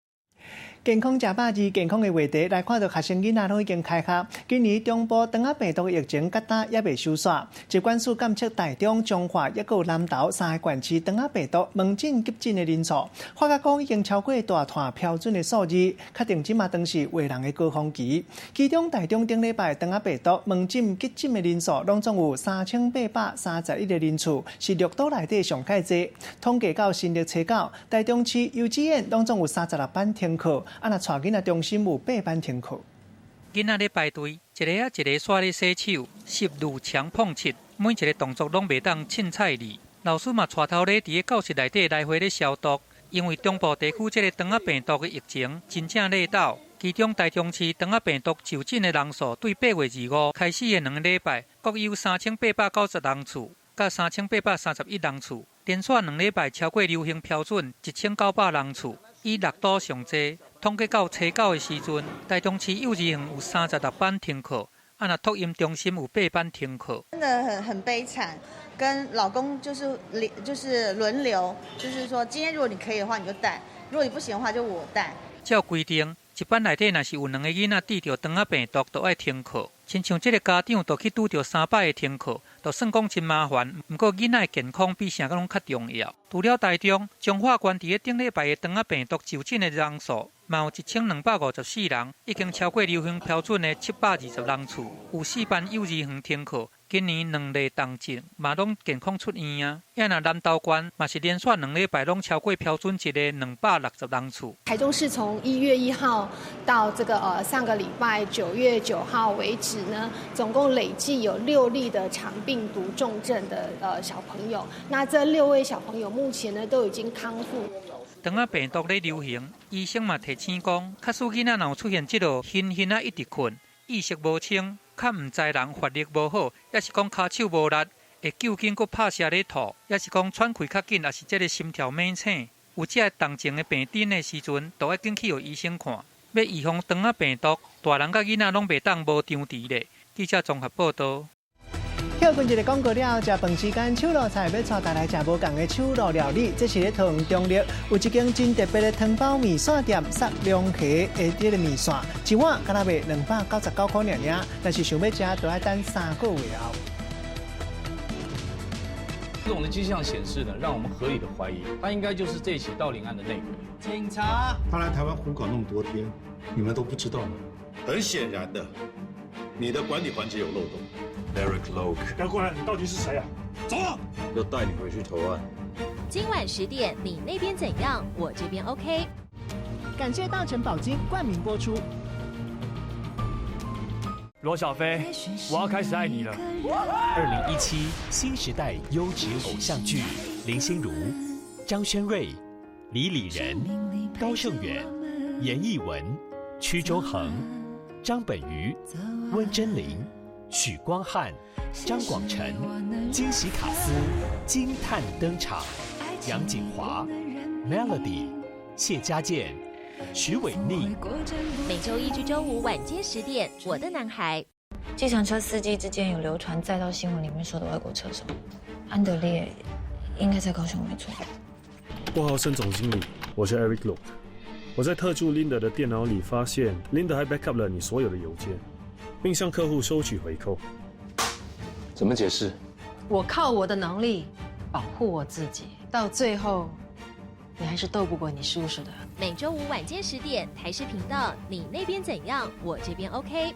健康食百二，健康的話題來看著學生囡仔攏已經開學。今年中部腸仔病毒疫情到今猶未收煞，疾管署監測台中、彰化抑閣有南投三个縣市腸仔病毒門診急診的人數，發覺講已經超過大團標準的數字，確定這馬當是穢人的高峰期。其中台中頂禮拜腸仔病毒門診急診的人數，攏總有3831個人次，是六都內底上蓋濟。統計到新曆初九，台中市幼稚園攏總有36班停課。啊！若帶囡仔中心有八班停課。囡仔咧排隊，一個仔一個煞咧洗手，十路牆碰七，每一個動作攏袂當凊彩哩。老師嘛帶頭咧佇咧教室內底來回咧消毒，因為中部地區這个腸仔病毒的疫情真正咧鬥。其中台中市腸仔病毒就診的人數，對8月25開始的兩个禮拜，各有3890人次，佮3831人次，連續兩禮拜超過流行標準1900人次，以六都上濟。統計到初九的時陣，台中市幼稚園有36班停課，啊若托嬰中心有八班停課。真的很悲慘，跟老公就是就是輪流，就是說今天如果你可以的話你就帶，如果你不行的話就我帶。照規定，一班內底若是有兩个囡仔得著腸仔病毒，就愛停課。親像這个家長就去拄著三擺的停課，就算講真麻煩。毋過囡仔的健康比啥個攏較重要。除了台中，彰化縣佇咧頂禮拜的腸仔病毒就診的人數，嘛有1254人，已經超過流行標準的720人次。有四班幼兒園停課。今年兩例重症嘛攏健康出院啊。抑若南投縣嘛是連續兩禮拜攏超過標準值的260人次。台中市從1月1號到這個上個禮拜9月9號為止呢，總共累計有六例的腸病毒重症的小朋友。那這六位小朋友目前呢都已經康復。腸仔病毒咧流行，醫生嘛提醒講，假使囡仔若有出現這落昏昏仔一直睏、意識無清、較毋知人、發育無好，抑是講跤手無力，會究竟閣拍捒咧吐，抑是講喘氣較緊，抑是這个心跳猛醒，有這个重症的病徵的時陣，就愛緊去予醫生看。欲預防腸仔病毒，大人佮囡仔攏袂當無張弛咧。記者綜合報道。遐歇睏一个廣告了，食飯時間，手路菜欲帶大家來食無仝的手路料理。這是咧桃園中壢有一間真特別的湯包麵線店，雪龍蝦的這个麵線，一碗敢若賣299塊爾爾，但是想欲食，都愛等3個月後。這種的跡象顯示呢，讓我們合理的懷疑，他應該就是這起盜領案的內鬼。警察，他來台灣胡搞那麼多天，你們都不知道嗎？很顯然的，你的管理環節有漏洞。 Derek Loke，不要過來，你到底是誰啊？走，要帶你回去投案。今晚10點，你那邊怎樣？我這邊 OK。感謝大成寶金冠名播出。羅小飛，我要開始愛你了。2017新時代優質偶像劇，林心如、張軒睿、李李仁、高勝遠、嚴藝文、屈中恆、張本魚、溫貞菱、許光漢、張廣成，驚喜卡司驚嘆登場，楊謹華、Melody、謝家健、許瑋甯。每周一至周五晚間10點，我的男孩。計程車司機之間有流傳，載到新聞裡面說的外國車手安德烈，應該在高雄沒錯。郭豪生總經理，我是 Eric Loke。我在特助 Linda 的電腦裡發現，Linda 還 backup 了你所有的郵件，並向客戶收取回扣。怎麼解釋？我靠我的能力保護我自己，到最後，你還是鬥不過你叔叔的。每周五晚間10點，台視頻道，你那邊怎樣？我這邊 OK。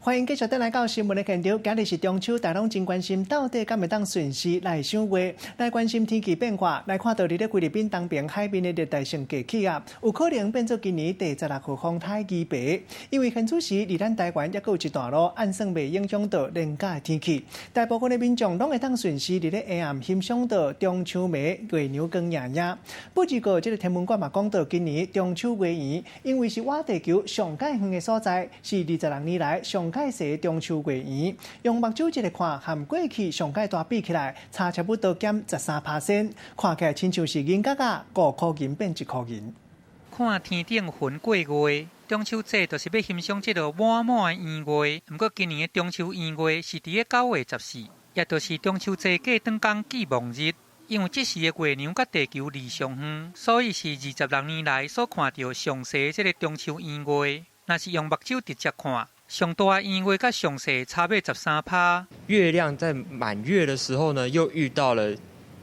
歡迎繼續轉來到新聞的現場。今日是中秋，大家攏真關心，到底敢會當順時來賞月，來關心天氣變化，來看到佇咧菲律賓東邊海面的熱帶性低氣壓，有可能變做今年第16號風颱伊白。因為現此時離咱台灣猶閣有一段路，按算袂影響到連假的天氣。大部分的民眾攏會當順時佇咧下暗欣賞到中秋暝月娘光燁燁。不過，這个天文館嘛講到，今年中秋月圓，因為是倚地球上蓋遠的所在，是26年來上蓋細中秋月圓，用目睭一个看，和過去上蓋大比起來，差差不多減13%，看起來親像是銀角仔5塊銀變1塊銀。看天頂雲過月，中秋節就是欲欣賞這个滿滿的圓月。毋過今年的中秋圓月是佇咧9月14，也就是中秋節過轉工寄望日。因為這時的月娘佮地球離上遠，所以是26年來所看著上細這个中秋圓月。若是用目睭直接看，上大圓月佮上細差欲13%。月亮在滿月的時候呢，又遇到了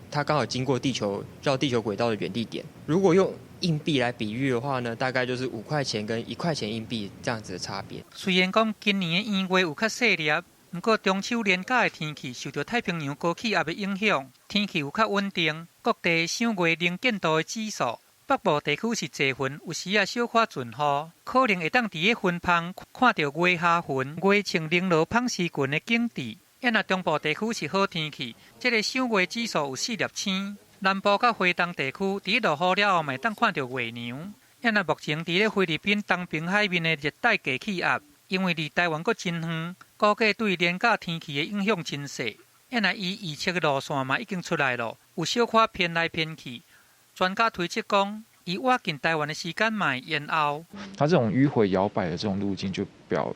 它剛好經過地球繞地球軌道的遠地點。如果用硬幣來比喻的話呢，大概就是5塊錢跟1塊錢硬幣這樣子的差別。雖然講今年的圓月有較細粒，毋過中秋連假的天氣受著太平洋高氣壓的影響，天氣有較穩定，各地賞月能見度的指數。北部地區是濟雲，有時仔小可陣雨，可能會當佇咧雲縫看著月下雲、月穿绫羅舫絲裙的景致。若中部地區是好天氣，這个賞月指數有4粒星。南部佮花東地區，佇落雨了後，嘛會當看著月娘。若目前佇咧菲律賓東邊海面的熱帶低氣壓，因為離台灣閣真遠，估計對連假天氣的影響真細。若伊預測的路線嘛已經出來了，有小可偏來偏去。專家推測講，伊倚近台灣的時間嘛會延後。它這種迂迴搖擺的這種路徑，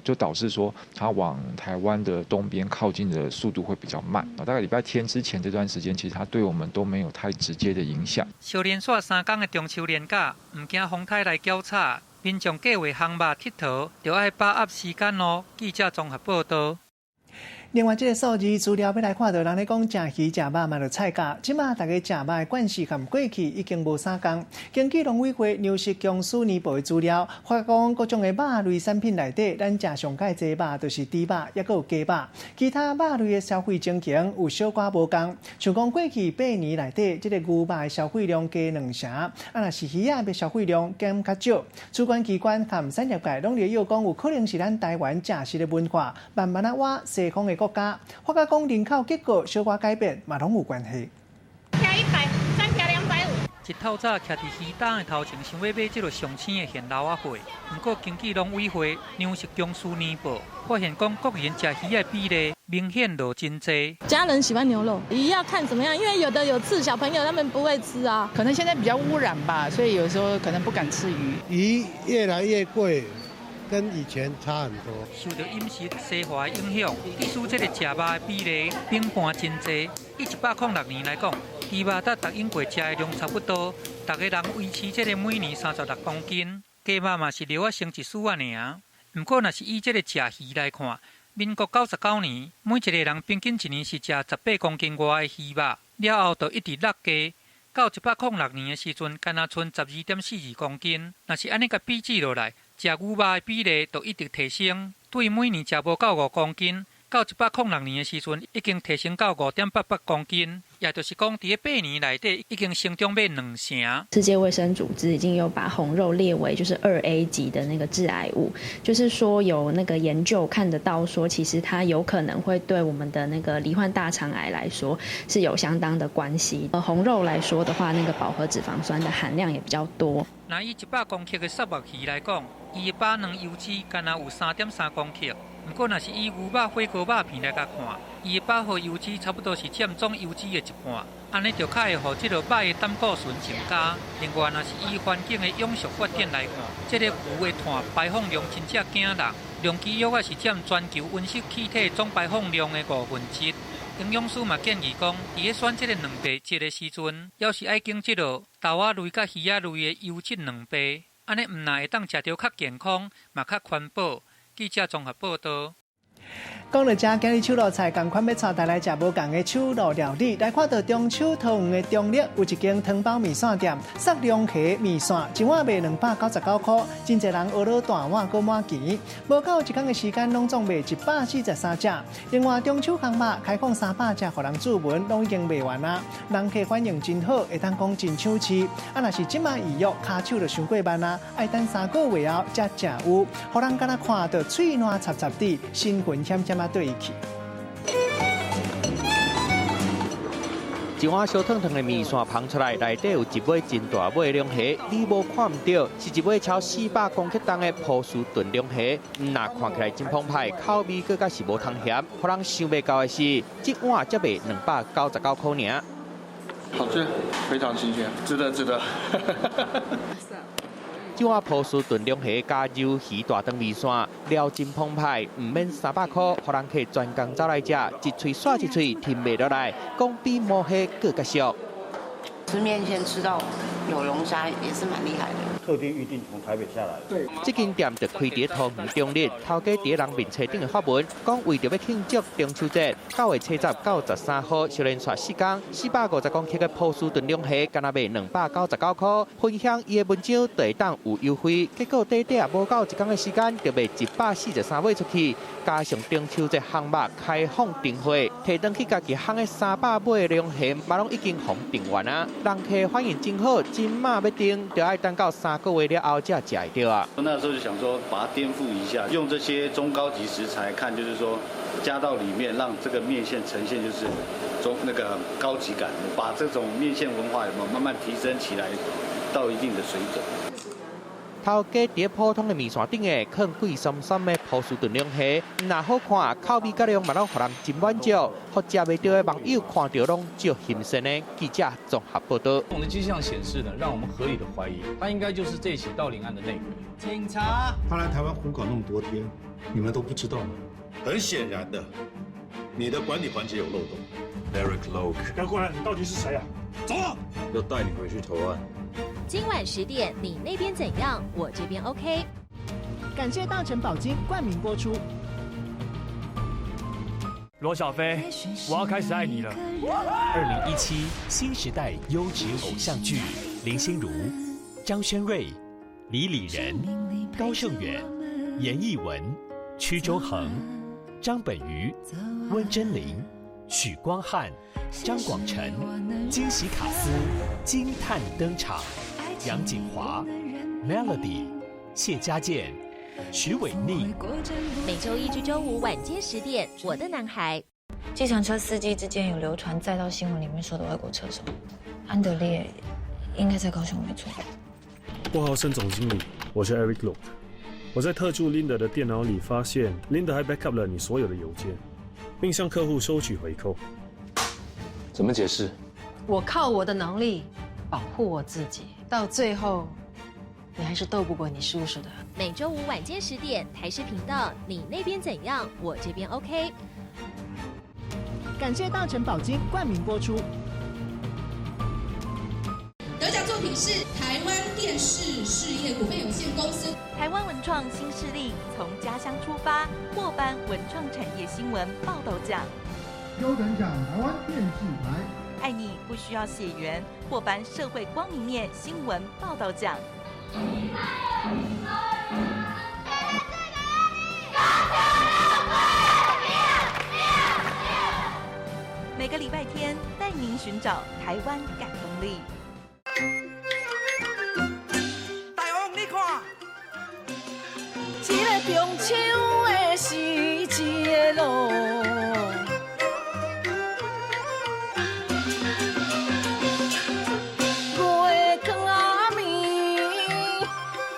就導致說，它往台灣的東邊靠近的速度會比較慢。大概禮拜天之前這段時間，其實它對我們都沒有太直接的影響。小連續3天的中秋連假，毋驚風颱來攪吵，民眾計畫項目𨑨迌，著愛把握時間哦。記者綜合報道。另外，這个數字資料欲來看著，人咧講食魚食肉嘛著菜價，這馬大家食肉的慣勢和過去已經無相仝。根據農委會糧食公司年報的資料，發覺講各種的肉類產品內底，咱食上蓋濟肉就是豬肉，抑閣有雞肉。其他肉類的消費情形有小可無仝，像講過去8年內底，這个牛肉的消費量加2成，若是魚仔的消費量減較少。主管機關和產業界攏咧臆講，有可能是咱台灣食食的文化慢慢仔倚西方的國家，發覺講人口結構小可改變，嘛攏有關係。條100，三條250。一透早徛佇魚檔的頭前，想欲買這个上鮮的現撈仔貨。毋過根據農委會糧食公司年報，發現講國人食魚的比例明顯落真濟。家人喜歡牛肉，魚要看怎麼樣，因為有的有刺，小朋友他們不會吃啊。可能現在比較污染吧，所以有時候可能不敢吃魚。魚越來越貴，跟以前差很多。受著飲食西化的影響，致使這个食肉的比例變盤真濟。以106年來講，豬肉佮逐永過食的量差不多，逐个人維持這个每年36公斤，雞肉嘛是略仔升一絲仔爾。毋過，若是以這个食魚來看，民國99年，每一个人平均一年是食18公斤外的魚肉，了後就一直落低。到106年的時陣，干焦賰12.42公斤。若是按呢共比試落來，食牛肉的比例就一直提升，對每年食無夠5公斤，到106年的時陣，已經提升到5.88公斤，也就是講，佇咧8年內底已經成長欲兩成。世界衛生組織已經有把紅肉列為就是2A 級的那個致癌物，就是說有那個研究看得到，說其實它有可能會對我們的那個罹患大腸癌來說是有相當的關係。紅肉來說的話，那個飽和脂肪酸的含量也比較多。若以100公克的虱目魚來講，伊的飽軟油脂干焦有3.3公克。毋過，若是以牛肉火鍋肉片來共看，伊的飽和油脂差不多是佔總油脂的一半，按呢就較會予這个肉的膽固醇增加。另外，若是以環境的永續發展來看，這个牛的碳排放量真正驚人，量其約仔是佔全球溫室氣體總排放量的1/5。營養師嘛建議講，佇咧選這个蛋白質的時陣，猶是愛揀這个豆仔類佮魚仔類的優質蛋白，按呢毋但會當食著較健康，嘛較環保。記者綜合報導。講到這，今日手路菜仝款欲帶大家來食無仝的手路料理。來看到中秋桃園的中壢有一間湯包麵線店，雪龍蝦麵線一碗賣299箍，真濟人學了大碗閣滿錢。無夠一工的時間，攏總賣143隻。另外，中秋烘肉開放300隻，予人注文，攏已經賣完啊。人客反應真好，會當講真搶市。啊，若是這馬預約，跤手就傷過慢啊，愛等3個月後才誠有，予人敢若看著喙瀾插插滴，心魂險險仔對去。一碗燒燙燙的麵線捧出來，內底有一尾真大尾的龍蝦，你無看毋著，是一尾超400公克重的波士頓龍蝦。若看起來真澎湃，口味閣較是無通嫌。予人想袂到的是，這碗才賣299箍爾。好吃，非常新鮮，值得值得。這碗波士頓龍蝦加魷魚大腸麵線，料真澎湃，毋免300箍，予人客專工走來食，一喙煞一喙，停袂落來，講比魔蝦閣較俗。吃麵線吃到有龍蝦也是蠻厲害的。特地預定從台北下來。對，這間店就開佇桃園中壢，頭家佇人面冊頂的發文，講為著欲慶祝中秋節，9月初10到13號，小連續4工，450公克的波士頓龍蝦，干焦賣299箍。分享伊的文章，就會當有優惠。結果短短無夠一工的時間，就賣143尾出去。加上中秋節烘肉開放訂貨，提轉去家己烘的300尾龍蝦，嘛攏已經予人訂完啊！人客反應真好，這馬欲訂，就愛等到3個月了後才食會著啊。那時候就想說，把它顛覆一下，用這些中高級食材，看就是說加到裡面，讓這個麵線呈現就是中那個高級感，把這種麵線文化有沒有慢慢提升起來到一定的水準。頭家佇普通的麵線頂下，囥貴酸酸的波士頓龍蝦，毋但好看，口味佮量嘛攏予人真滿足，予食袂著的網友看著攏足欣羨的。記者綜合報導。我們的跡象顯示呢，讓我們合理的懷疑，他應該就是這起盜領案的內鬼。警察，他來台灣胡搞那麼多天，你們都不知道嗎？很顯然的，你的管理環節有漏洞。 Eric Loke，不要過來，你到底是誰啊？走！要帶你回去投案。今晚10點，你那邊怎樣？我這邊 OK。感謝大成寶金冠名播出。羅小飛，我要開始愛你了。2017新時代優質偶像劇，林心如、張軒睿、李李仁、高勝遠、嚴藝文、屈中恆、張本魚、溫貞菱、許光漢、張廣成，驚喜卡司驚嘆登場，楊謹華、Melody、謝家健、許瑋甯。每周一至周五晚間10點，我的男孩。計程車司機之間有流傳，載到新聞裡面說的外國車手安德烈，應該在高雄沒錯。郭豪生總經理，我是 Eric Loke。我在特助 Linda 的電腦裡發現，Linda 還 backup 了你所有的郵件，并向客户收取回扣。怎么解释？我靠我的能力保护我自己，到最后，你还是斗不过你叔叔的。每周五晚间10点，台视频道，你那边怎样？我这边 OK。感谢大成保金冠名播出。得奖作品是台湾电视事业股份有限公司。台湾文创新势力从家乡出发，获颁文创产业新闻报道奖。优等奖台湾电视台。爱你不需要血缘，获颁社会光明面新闻报道奖。每个礼拜天带您寻找台湾感动力。大王，你看，这个中秋的时节咯。月光啊暝，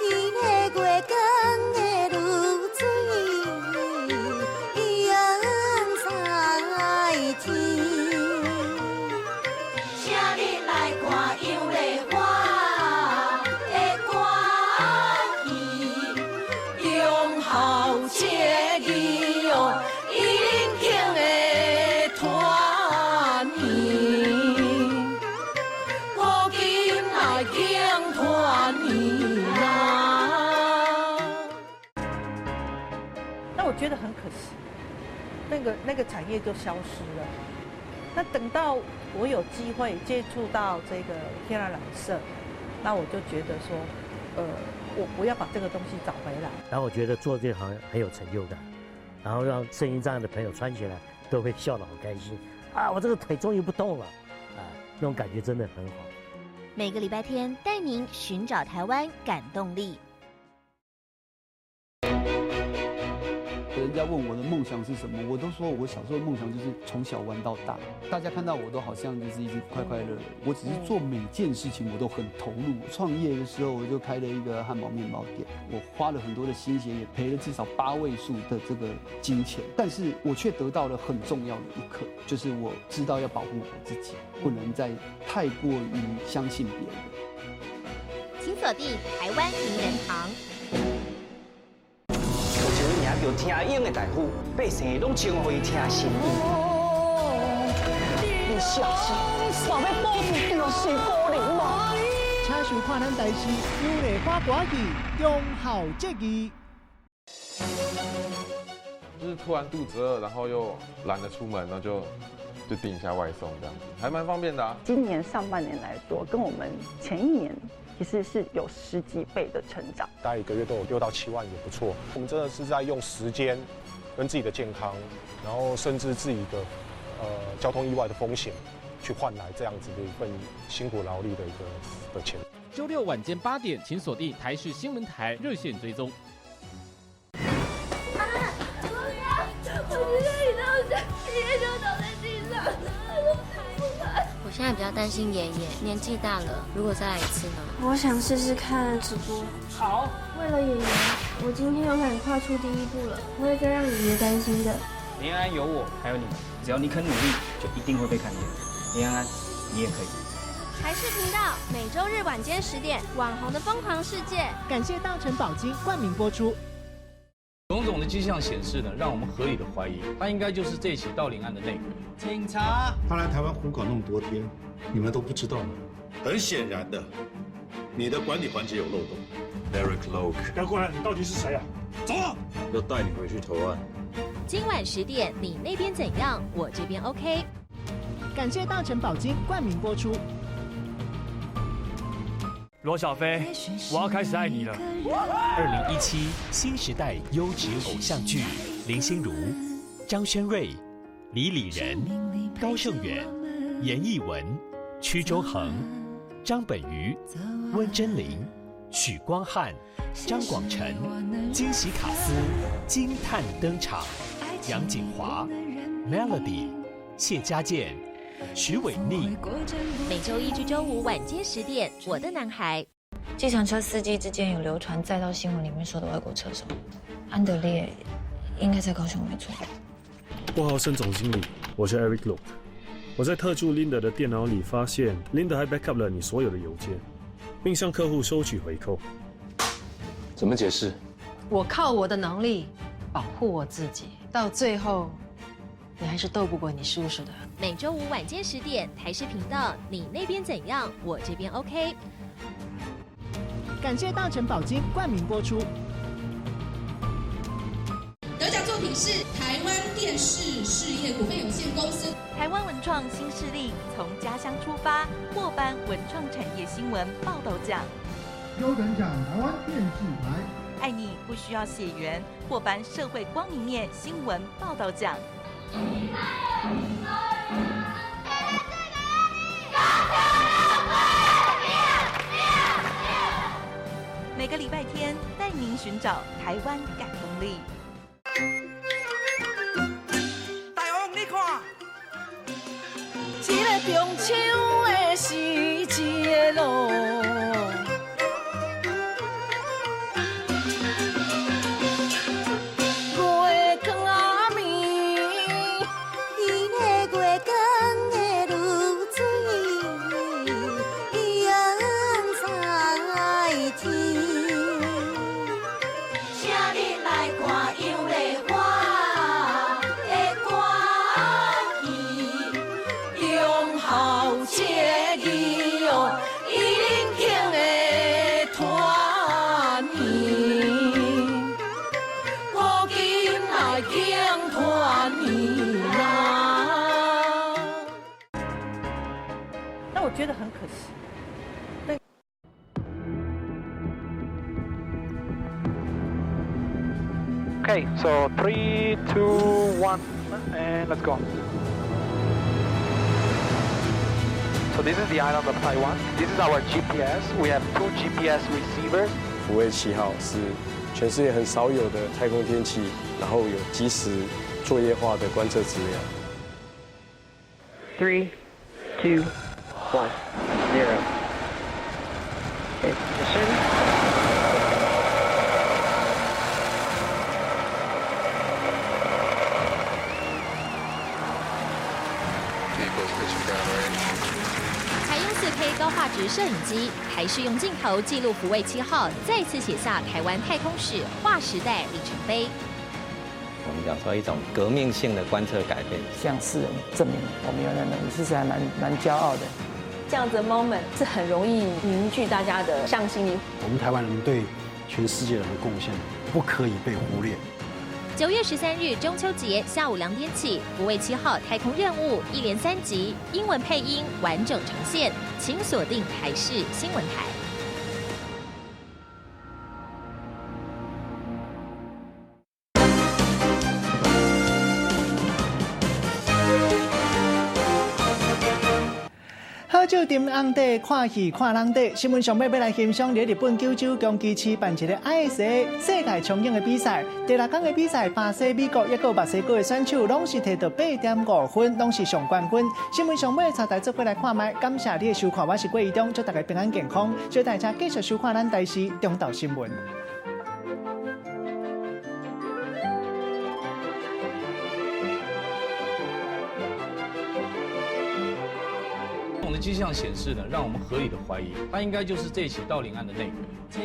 伊个月光的露水，映在天。请你来看杨丽花的歌戏，忠孝节义哦，伊恁庆的团圆，古今来庆团圆啊。那我觉得很可惜，那个产业就消失了。那等到我有机会接触到这个天然染色，那我就觉得说，我不要把这个东西找回来。然后我觉得做这行很有成就感，然后让身心障碍的朋友穿起来都会笑得好开心啊！我这个腿终于不动了，啊，那种感觉真的很好。每个礼拜天带您寻找台湾感动力。人家问我的梦想是什么，我都说我小时候的梦想就是从小玩到大。大家看到我都好像就是一直快快乐乐，我只是做每件事情我都很投入。创业的时候我就开了一个汉堡面包店，我花了很多的心血，也赔了至少8位数的这个金钱，但是我却得到了很重要的一课，就是我知道要保护我自己，不能再太过于相信别人。请锁定台湾名人堂。叫听英的大夫，百姓拢称呼伊听神医。你下次嘛欲保住电视高龄吗？请收看咱台视杨丽花歌剧《忠孝节义》。就是突然肚子饿，然后又懒得出门，然后就订一下外送，这样子还蛮方便的啊。今年上半年来说，跟我们前一年其实是有10几倍的成长，大概一个月都有6到7万，也不错。我们真的是在用时间跟自己的健康，然后甚至自己的交通意外的风险，去换来这样子的一份辛苦劳力的一个的钱。周六晚间8点，请锁定台视新闻台热线追踪。啊！我觉得你到家，爷爷就倒在地上，他都起不来。我现在比较担心爷爷年纪大了，如果再来一次呢？我想试试看直播。好，为了爷爷，我今天勇敢跨出第一步了，不会再让爷爷担心的。林安安有我，还有你们，只要你肯努力，就一定会被看见。林安安，你也可以。台视频道每周日晚间10点，网红的疯狂世界。感谢大成保金冠名播出。种种的迹象显示呢，让我们合理的怀疑，他应该就是这起盗领案的内鬼。警察，他来台湾胡搞那么多天，你们都不知道吗？很显然的，你的管理环节有漏洞。Eric Loke，不要过来，你到底是谁啊？走，要带你回去投案。今晚10点，你那边怎样？我这边 OK。感谢大成保金冠名播出。罗小飞，我要开始爱你了。2017新时代优质偶像剧，林心如、张轩瑞、李李仁、高胜远、严艺文、屈中恒、张本鱼、温真菱、许光汉、张广成、惊喜卡司惊叹登场，杨锦华、Melody、谢家健、徐伟宁。每周一至周五晚间10点，《我的男孩》。计程车司机之间有流传载到新闻里面说的外国车手安德烈，应该在高雄没错。郭豪生总经理，我是 Eric Lok。我在特助 Linda 的电脑里发现，Linda 还 backup 了你所有的邮件，并向客户收取回扣。怎么解释？我靠我的能力保护我自己，到最后，你还是斗不过你叔叔的。每周五晚间10点，台视频道，你那边怎样，我这边 OK。感谢大成宝金冠名播出。得奖作品是台湾电视事业股份有限公司。台湾文创新势力从家乡出发，获颁文创产业新闻报道奖。优等奖台湾电视台。爱你不需要血缘，获颁社会光明面新闻报道奖。每个礼拜天带您寻找台湾感动力。大王，你看，这个中秋的时节咯。月光仔暝，彼个月光的露水，映在天。请你来看杨丽花的歌戏，中孝节义哦，伊恁庆的团圆，古今来庆团圆啦。那我觉得很可惜。那 Okay, so three, two, one, and let's go. So this is the island of Taiwan. This is our GPS. We have two GPS receivers. 福卫七号是全世界很少有的太空天器，然后有即时作业化的观测资料。 Three, two, one, zero. Ignition. Vehicles pitching downrange. 采用 4K 高画质摄影机，台视用镜头记录福卫七号再次写下台湾太空史划时代里程碑。我们讲说一种革命性的观测改变，向世人证明我们有那能力，其实还蛮骄傲的。这样子的 moment 是很容易凝聚大家的向心力。我们台湾人对全世界人的贡献不可以被忽略。9月13日中秋节下午2点起，福卫七号太空任务一连三集，英文配音完整呈现，请锁定台视新闻台。好酒斟红茶，看戏看人底。新闻上尾欲来欣赏，伫日本九州宫崎市办一个 ISA 世界冲浪的比赛。第六天的比赛，巴西、美国抑阁墨西哥的选手拢是摕到8.5分，拢是上冠军。新闻上尾，带大家做伙来看覓，感谢你的收看，我是郭怡中，祝大家平安健康，祝大家继续收看咱台视中昼新闻。我们的迹象显示呢，让我们合理的怀疑，他应该就是这起盗领案的内鬼。